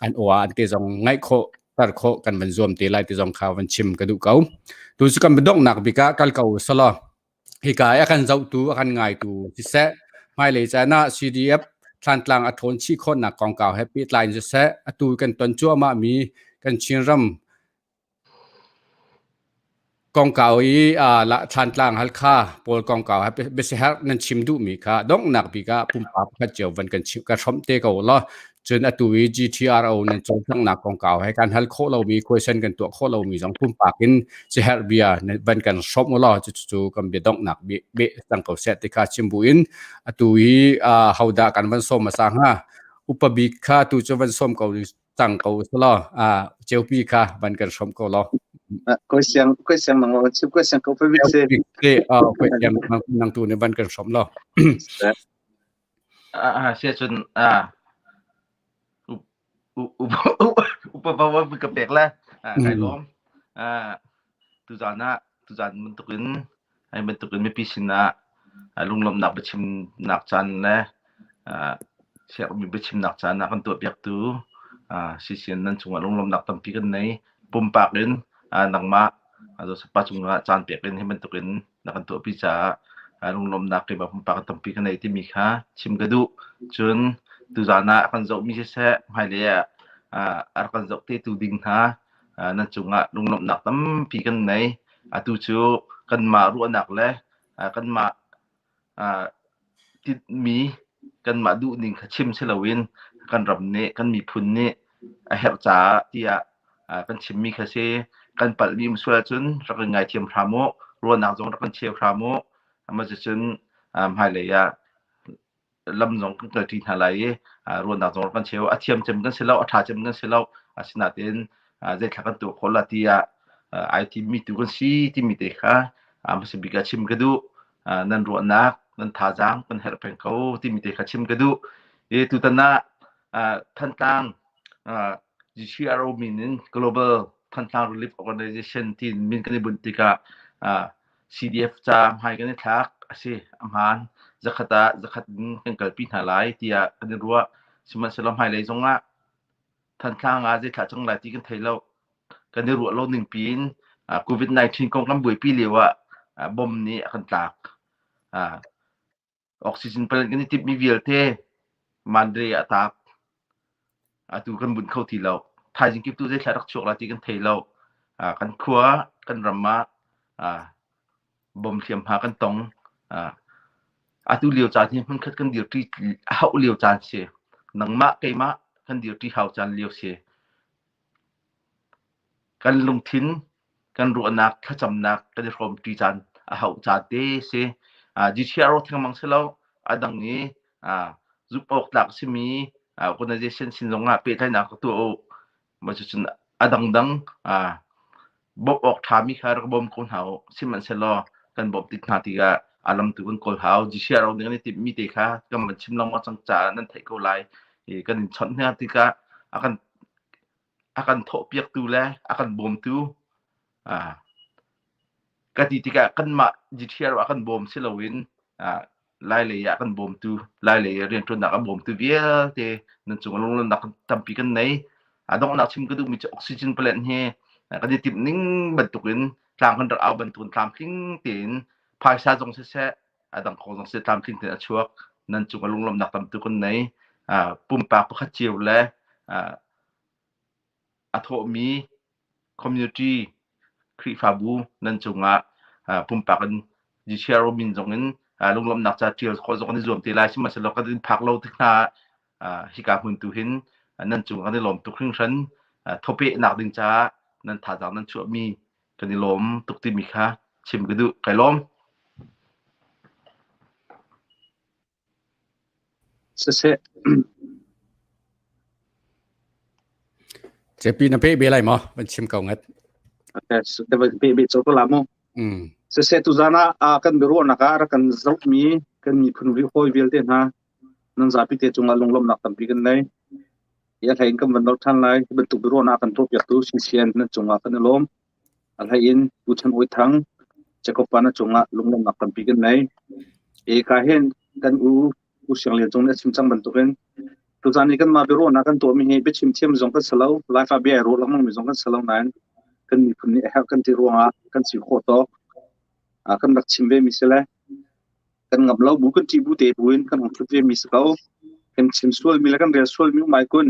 an aw aan te zong ngaih khawh tar khawh kan van zuam te lai ti zong kha van chim ka duh ko. Tu cu kan donghnak bik ah kal ko selaw hika i a kan zohtu a kan ngaitu siseh hmailei caan ah CDF Thlantlang a ṭhawn chih khawhnak kongkau he pehtlai in siseh atu kan ton cuahmah mi kan Chinram kongkau i Thlantlang Halkha pawl kongkau he biasiherh nan chim duhmi kha donghnak bik ah pumpak pakhat cio van kan chim ka hrawmh te ko law Cun atu i GTRO nan cawlcanghnak kongkau he kan hal khawh lomi question kan tuah khawh lomi zong pumpak in siherh bia van kan hrawmh u law cucu kan bia donghnak beh cang ko seh ti kha chim buin atu i hodah kan van sawm hmasa hnga upa bik kha tu cu van sawm ko cang ko selaw ceupi kha van kan hrawmh ko law. Koi siang koi siang nang van chim koi siang ko pa bik se. Koi siang nang tu ne van kan hrawmh law. Siacun upa ka pek le kai lawm. Tuzaan ah tuzaan bantukin hi bantukin mipi sinah lunglawmhnak biachimnak caan le siakmi biachimnak caan ah kan tuahpiaktu sisian nan cungah lunglawmhnak tampi kan nei. Pumpak in nangmah Joseph pa cungah caan pek in hi bantukin na kan tuahpi caah lunglawmhnak keimah pumpak tampi ka nei timi kha chim ka duh. Cun tuzaan ah a kan zohmi siseh hmailei ah a rak kan zoh te tu ding hna nan cungah lunglawmhnak tampi kan nei. Atu cu kanmah ruahnak le kanmah tinhmi kanmah duhning kha chim si loin kan ram nih kan miphun nih a herh caah tiah kan chimmi kha si. Kan palhmi um sual ahcun rak in ngaithiam hram u. Ruahnak zong rak kan cheu hram u. Mah cucun hmailei ah lam zong kan kalṭi hna lai i ruahnak zong rak kan cheu. A thiam cem kan si lo, a ṭha cem kan si lo. Asinain zeithla kan tuah khawh la tiah ai timmi tu kan si timi te kha hmasa bik ah chim ka duh. Nan ruahnak, nan thazaang kan herh peng ko timi te kha chim ka duh. I tutan ah Thantlang GCRO min in Global Thantlang Relief Organization tiin min kan i bunh tikah CDF ca hmai kan i thlak a si a hmaan zakhat ah zakhat in kan kalpi hna lai tiah kan i ruah sihmanhsehlaw hmailei zongah Thantlang ah zeithlah cang lai ti kan thei lo. Kan i ruah lo ning piin COVID-19 kong kan buaipi lio ah bom nih a kan tlak. Oxygen plant kan i timhmi vialte Mandalay ah a taap. Atu kan bunh kho ti lo. Thaizing kip tu zeithlah rak chuak lai ti kan thei lo. Kan khua, kan ram ah bom hliamhma kan tong. Atu lio caan hi hmunkhat kan dirṭi a hauh lio caan si. Nangmah keimah kan dirṭi hau caan lio si. Kan lungthin, kan ruahnak, thlacamnak kan i hrawmṭi caan a hauh caan te si. GCRO thengmang si lo, a dang i zumh awk tlak simi organization sin zongah pehtlaihnak ka tuah u. Mah cucun a dangdang bawmh awk ṭhami kha rak bawm ko hna u. Sihmanhsehlaw kan bawmh tik hna tikah a lamtu kan kawl hau. GCRO nih kan i timhmi te kha kan van chim lengmang cang caah nan theih ko lai. Kan in chawnh hna tikah a kan a kan thawhpiaktu le a kan bawmtu ka ti tikah kanmah GTR ah kan bawm si loin Lailei ah kan bawmtu Lailei ah rianṭuannak a bawmtu vialte nan cung lunglawmhnak tampi kan nei. A donghnak chim ka duhmi cu oxygen plant hi kan i timh ning bantukin tlang kan rak au bantukin tlamtling tein phaisa zong siseh a dang kong zong siseh tlamtling tein a chuak. Nan cung lunglawmhnak tamtuk kan nei. Pumpak pakhat cio le a thawhmi community Khrihfabu nan cungah pumpak in GCRO min zong in lunglawmhnak ca ṭial khawh zong kan i zuam te lai. Sihmanhsehlaw kan in phak lo tik hna ah hika hmun tu hin nan cung kan i lawm tuk hringhran. Thawpehnak ding caah nan thazaang nan chuahmi kan i lawm tuk timi kha chim ka duh. Kai lawm. Siseh. Cepi na peh be lai maw? Van chim ko ngat. Okay, so te pe be cho ko la mu. Mm. Siseh tuzan ah kan biaruahnak ah rak kan zohmi kan miphun hawi vialte hna. Nan zapi te cungah lunglawmhnak tampi kan nei. Hi a hlei in kan van nolh ṭhan lai. Hi bantuk biaruahnak kan tuahpiaktu CCN nan cungah kan i lawm. A hlei in Pu Chan Awi Thang, Jacob pa na cungah lunglawmhnak tampi kan nei. E ka hin kan u U Siang Lian Cung nih a chim cang bantukin tuzan i kanmah biaruahnak kan tuahmi hi biachim thiam zong kan si lo, Laifa bia ai ruah lengmang mi zong kan si lo nain kan miphun nih a herh kan ti ruangah kan si khawh tawk kan rak chim ve mi si le kan ngam lo bu kan ṭih bu te bu in kan hung ṭhut ve mi si ko. Kan chim sual mi le kan rel sual mi um ai kun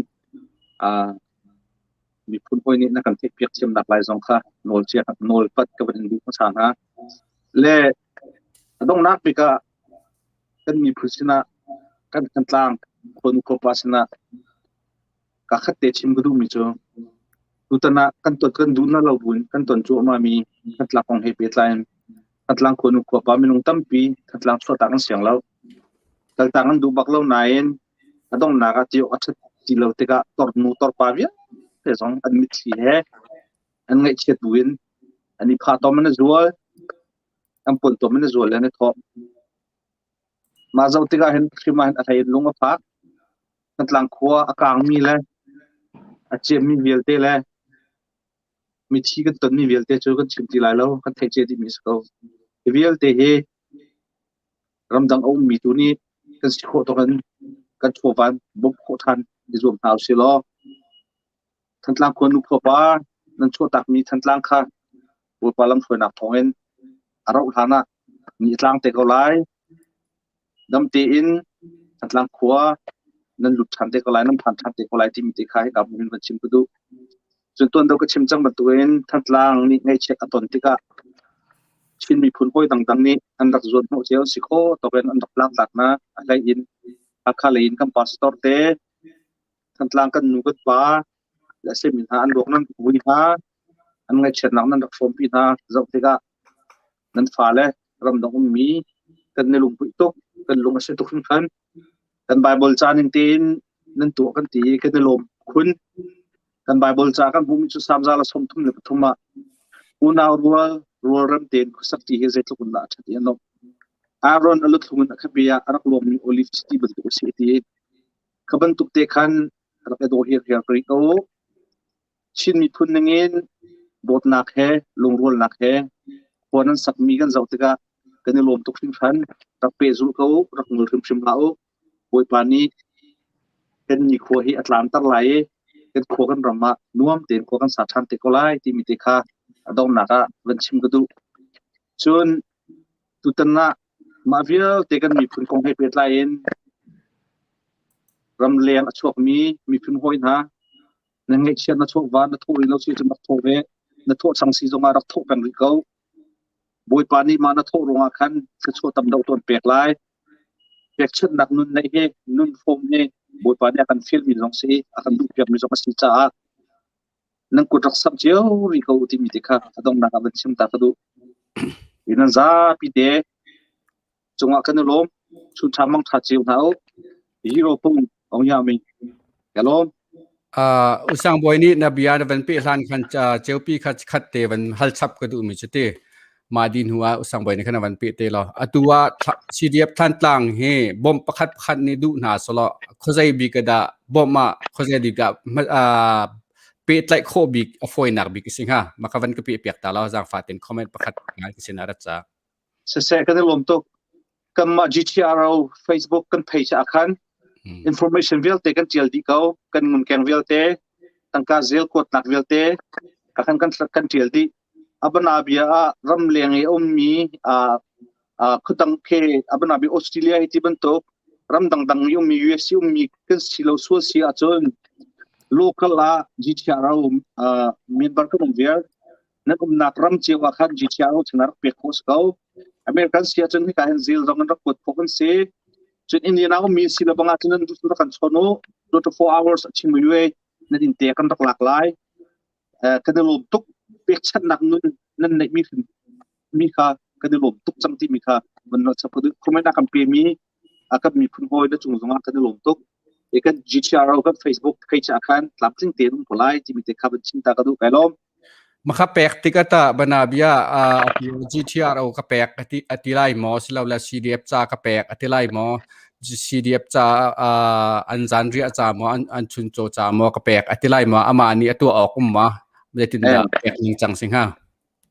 miphun hawi nih na kan theihpiak thiamnak lai zong kha nawl cia nawl pat ka van in duh hmasa hna. Le a donghnak bik ah kan miphun sinah kan Thantlang khuanu khuapa sinah ka khat te chim ka duhmi cu tutan ah kan ton kan duh na lo buin kan ton cuahmah mi Thantlang kong he pehtlai in Thantlang khuanu khuapa minung tampi Thantlang chuahtak an siang lo. Kaltak an duh bak lo nain a donghnak ah ti awk a ṭhat ti lo tikah tornu torpa vialte zong an mitthli he an ngaihchiat buin an i phah tom an i zual an pon tom an i zual le an i thawh. Mah zoh tikah hin hrim ah hin a hlei in lung a fak. Thantlang khua a kaangmi le a ciammi vialte le mithi kan tonmi vialte cu kan chim ti lai lo, kan theih cia dihmi a si ko. Hi vialte hi ramdang a ummi tu nih kan si khawh tawk in kan chawvan bawmh khawh ṭhan i zuam hna usih law Thantlang khuanu khuapa nan chuahtakmi Thantlang kha Bawipa lamhruainak thawngin a rauh hlan ah ni a tlang te ko lai. Dam tein Thantlang khua nan lut ṭhan te ko lai, nan phan ṭhan te ko lai timi te kha hika hmun in van chim ka duh. Cun tuan deuh ka chim cang bantukin Thantlang nih ngaihchiat a ton tikah Chin miphun hawi dangdang nih an rak zuan hnawh cio si kho tawkin an rak tlangtlak hna. A hlei in Hakha lei in kan pastor te Thantlang kan nu kan pa le simi hna an ruak nan vui hna, an ngaihchiatnak nan rak hrawmpi hna zoh tikah nan fale ramdang ummi kan ni lungpuih tuk, kan lung a si tuk hringhran. Kan Bible ca ning tein nan tuah kan ti i kan i lawm khun. Kan Bible ca kan hmuhmi cu Salm 133 ah unau rual rualrem tein khuasak ti hi zeitluk in dah a ṭhat i a nuamh. Aaron a luthlung in a khabe ah a rak luangmi olive chiti bantuk a si a ti. Kha bantuk te khan rak i daw hirhiar rih ko. Chin miphun ningin dawtnak he lungrualnak he khua nan sakmi kan zoh tikah kan i lawm tuk hringhran. Rak pehzulh ko u, rak ngol hrimhrim hlah u. Bawipa nih kan nikhua hi a tlamter lai i kan khua kan ram ah nuam tein khua kan sa ṭhan te ko lai timi te kha a donghnak ah van chim ka duh. Cun tutan ah mah vialte kan miphun kong he pehtlai in ramleng a chuakmi miphun hawi hna na ngaihchiat na thawh va na thawh rih lo si cun rak thawh ve na thawh cang si zongah rak thawh peng rih ko. Bawipa nih mah na thawh ruangah khan thluachuah tam deuh tuan pek lai. Pekchanhnak nun neih hi nun hrawm hi Bawipa nih a kan fialmi zong si i a kan duhpiakmi zong a si caah nan kut rak samh cio rih ko timi te kha a donghnak ah van chim ta ka duh. Hi nan zapi te cungah kan i lawm. Chun ṭha mang ṭha cio hna u. Hero pung ong ya mi. Ka lawm. Uh, usang boy nih na bia na van pe hlan khan ceupi kha khat te van hal chap ka duh mi chu ti ma din hua usang boy nih khan van pe te lo atu ah CDF Thantlang hi bom pakhat pakhat nih duh hna solo khozei bik da bom ah khozei bik da pehtlaih khawh bik a fawinak bik si hnga maka van ka pe piak ta lo zangfa ten comment pakhat ngai ka sin a rat ca Siseh kan i lawm tuk. Kanmah GTRO Facebook kan page ah khan information vialte kan tial dih ko. Kan ngunkeng vialte, tangka zel kuatnak vialte ka khan kan kan tial dih. Abana bia ah ramleng i a ummi khuadang khe abana bia Australia hi ti bantuk ram dangdang i ummi US i ummi kan si lo sual si ahcun local ah GTRO member kan um vial nan umnak ram cio ah khan GTRO chungah rak pek khawh si ko. American si ahcun hika hin zil zong in rak kuat khawh kan si. Cun Indian ah ummi si lo bang ahcun nan rak kan chawn u. 24 hours a chim ue nan in te kan rak lak lai. Kan i lawm tuk. Pekchanhnak nun nan neihmi mi kha kan i lawm tuk cang timi kha van lo chap comment a kan pemi a kan miphun hawi na cung zongah kan i lawm tuk. E kan GTRO kan Facebook page ah khan tlamtling tein um ko lai timi te kha van chim ta ka duh kai lawm. Makha pek tikah tah banabia GTRO ka pek a ti lai maw silole CDF ca ka pek a ti lai maw CDF ca an zan riah ca maw an chuncaw ca maw ka pek a ti lai maw amah nih a tuah awk um ma zeitindah pek ning cang si hnga?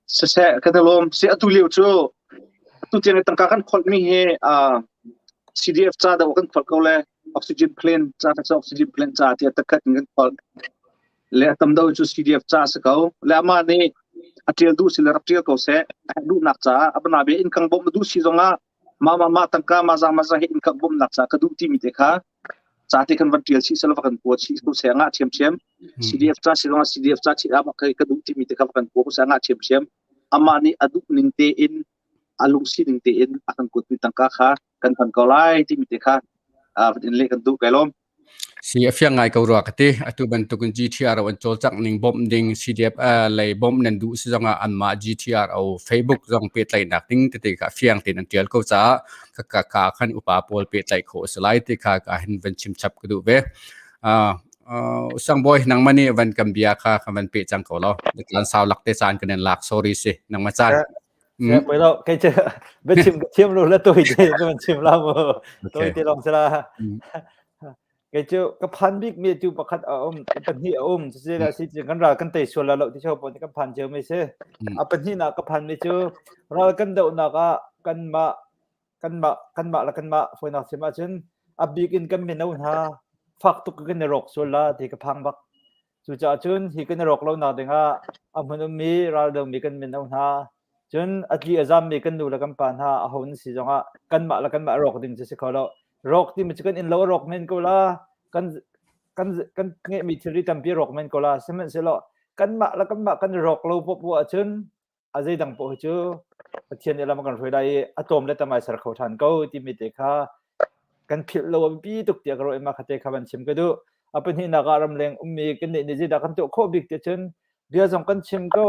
Siseh ka te lawm si atu lio cu atu tiang i tangka kan kholh mi hi CDF ca deuh kan kholh ko le oxygen plane ca ka oxygen plane ca tiah takhat in kan kholh le a tam deuh cu CDF ca a si ko le amah nih a ṭial duh si le rak ṭial ko seh a herh duhnak caah a bana bia inn kang bawmh na duh si zongah mah mah mah tangka mah za mah za hi inn kang bawmhnak ca ka duh timi te kha ca te kan van ṭial chih selaw va kan kua chih ko seh ngah ṭhiamṭhiam CDF ca si zongah CDF ca chih ah ka duh timi te kha va kan kua ko seh ngah ṭhiamṭhiam amah nih a duh ning tein a lungsi ning tein a kan kuatmi tangka kha kan hman ko lai timi te kha van in leh kan duh kai lawm. Si a fiang ngai ko rua ka ti. Atu bantukin GTRO an cawlcangh ning bawmh ding CDF lei bawmh nan duh si zongah anmah GTRO Facebook zong pehtlaihnak ding tete kha fiang tein an tial ko caah ka ka ka khan upa pawl pehtlaih khawh a si lai ti kha ka hin van chim chap ka duh ve. Uh, uh, Sangbawi nangmah nih van kan bia kha kan van peh cang ko lo. Caan sau lak te caan kan in lak sorry si nangmah caan. Poi lo kei cu biachim ka thiam lo la toi te ka van chim la mu. Toi te lawng si la. Kei cu ka phan bik mi tu pakhat a um, pahnih a um. Cucu la si kan ral kan tei sual la lo ti cheu pon kan phan cio mi si. A pahnih nak ka phan mi cu ral kan dohnak ah kanmah kanmah kanmah le kanmah fawinak chim ahcun a bik in kan mino hna fak tuk kan i rawk sual la ti ka phang bak. Cucaah cun hi kan i rawk lonak dingah a hmun ummi raldomi kan mino hna, cun a tli a zammi kan nu le kan pa hna aho nan si zongah kanmah le kanmah rawk ding cu si kho lo. Rawk timi cu kan innlo a rawk men ko la, kan kan kan ngeihmi thilri tampi a rawk men ko la. Sihmanhsehlaw kanmah le kanmah kan i rawk lo poah ahcun a zeidang paoh hi cu Pathian nih lam a kan hruai lai i a tlawm le tam ai ser kho ṭhan ko timi te kha kan philh lo a biapi tuk tiah ka ruah i mah kha te kha van chim ka duh. A pahnihnak ah ramleng ummi kan nih nih zeidah kan tuah khawh bik ti cun bia zong kan chim ko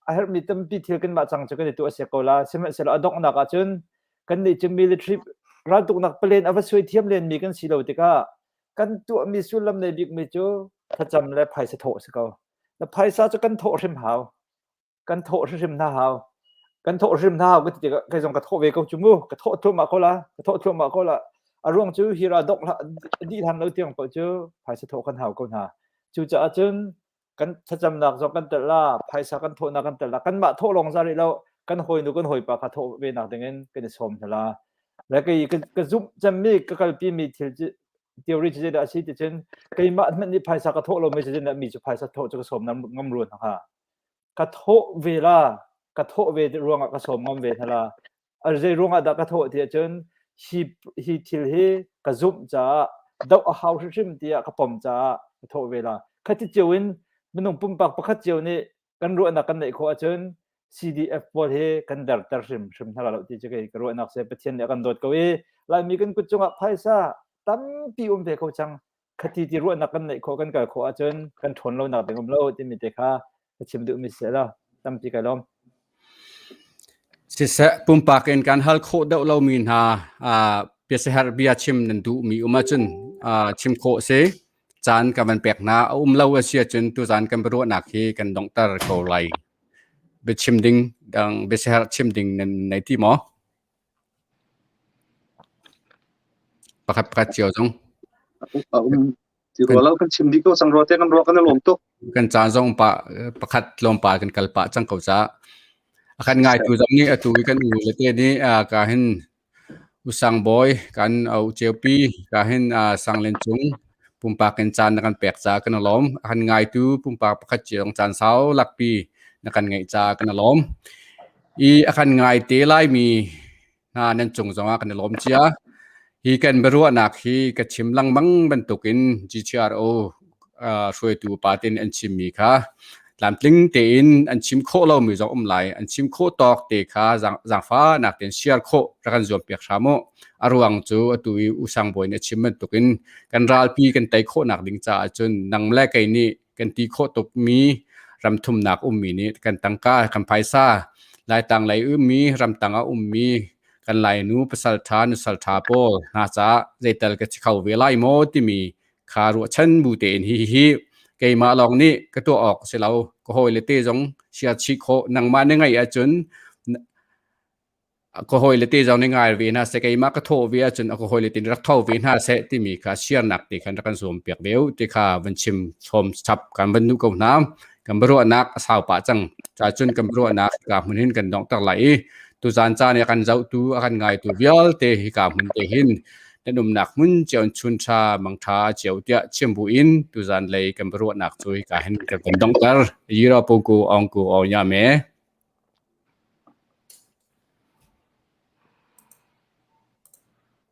a herhmi tampi thil kanmah cang cu kan i tuah siak ko la sihmanhsehlaw a donghnak ah cun kan nih cu military raltuknak palen a va suai thiam lenmi kan si lo tikah kan tuahmi sullam nei bikmi cu thlacam le phaisa thawh a si ko. Na phaisa cu kan thawh hrim hau. Kan thawh hrimhrim hna hau. Kan thawh hrim hna hau ka ti tikah kei zong ka thawh ve ko cu mu. Ka thawh thluahmah ko la. Ka thawh thluahmah ko la. A ruang cu hi ra dongh dih hlan lo tiang paoh cu phaisa thawh kan hau ko hna. Cucaah cun kan thlacamnak zong kan telh la, phaisa kan thawhnak kan telh la. Kanmah thawh lawng za rih lo, kan hawinu kan hawipa kha thawh ve nak dingin kan i sawm hna la. Le kei ka zumh cemmi ka kalpi mi thil cu theory cu zeidah a si ti cun keimah hmanh nih phaisa ka thawh lomi cu zeidah mi cu phaisa thawh cu ka sawm ngam rua hna hnga. Ka thawh ve la ka thawh ve ruangah ka sawm ngam ve hna la a zei ruangah dah ka thawh ti ahcun hi hi thil hi ka zumh caah doh a hau hrimhrim tiah ka pom caah ka thawh ve la khati cio in minung pumpak pakhat cio nih kan ruahnak kan neih khawh ahcun CDF pawl hi kan derter hrimhrim hna lo ti cu kei ka ruahnak si Pathian nih a kan dawt ko i Laimi kan kut cungah phaisa tampi um ve ko cang khati ti ruahnak kan neih khawh kan kal khawh ahcun kan ṭhawn lonak ding um lo timi te kha ka chim duhmi si la tampi kai lawm. Siseh pumpak in kan hal khawh deuh lomi hna biasiherh bia chim nan duhmi um ahcun chim khawh si. Caan ka van pek hna a um lo a si ahcun tuzaan kan biaruahnak hi kan donghter ko lai. Biachim ding dang biasiherh chim ding nan nei ti maw? Pakhat pakhat cio zong. A um ti rua lo kan chim dih ko cang rua te kan rua kan i lawm tuk. Kan caan zong pa pakhat tlawmpal kan kal pah cang ko ca. A kan ngaitu zong nih atu i kan u le te nih ka hin Usang Bawi kan u Ceupi ka hin Sanglen Cung pumpak in caan na kan pek ca kan i lawm. A kan ngaitu pumpak pakhat cio zong caan sau lakpi na kan ngeih ca kan i lawm. I a kan ngai te laimi hna nan cung zongah kan i lawm cia. Hi kan biaruahnak hi ka chim lengmang bantukin GTRO hruaitu pa tein an chimmi kha tlamtling tein an chim khawh lomi zong um lai. An chim khawh tawk te kha zaangfahnak tein share khawh rak kan zuam piak hram u. A ruang cu atu i U Sang Bawi nih a chim bantukin kan ralpi kan tei khawhnak ding caah cun nang le kei nih kan ti khawh tukmi ramthumnak ummi nih kan tangka kan phaisa Laitlang lei ummi ramtang ah ummi kan Lainu pasalṭha nusalṭha pawl hna caah zeital ka si kho ve lai maw timi kha ruahchan bu tein hi hi. Keimah lawng nih ka tuah awk si lo. Ka hawile te zong share chih khawh. Nangmah na ngeih ahcun ka hawile te zong nih ngai ve hna seh keimah ka thawh ve ahcun ka hawile te nih rak tho ve hna seh timi kha share-nak te khan rak kan zuam piak ve u ti kha van chim chom chap kan van duh ko hna. Kan biaruahnak a sau pah cang. Cacun kan biaruahnak ka hmun hin kan donghter lai i tuzaan caan i a kan zohtu a kan ngaitu vialte hi ka hmun te hin nan umnak hmun cio in chun ṭha mang ṭha cio tiah chim bu in tuzaan lei kan biaruahnak cu hika hin kan van donghter. Yira pu ku ong ku o nya me.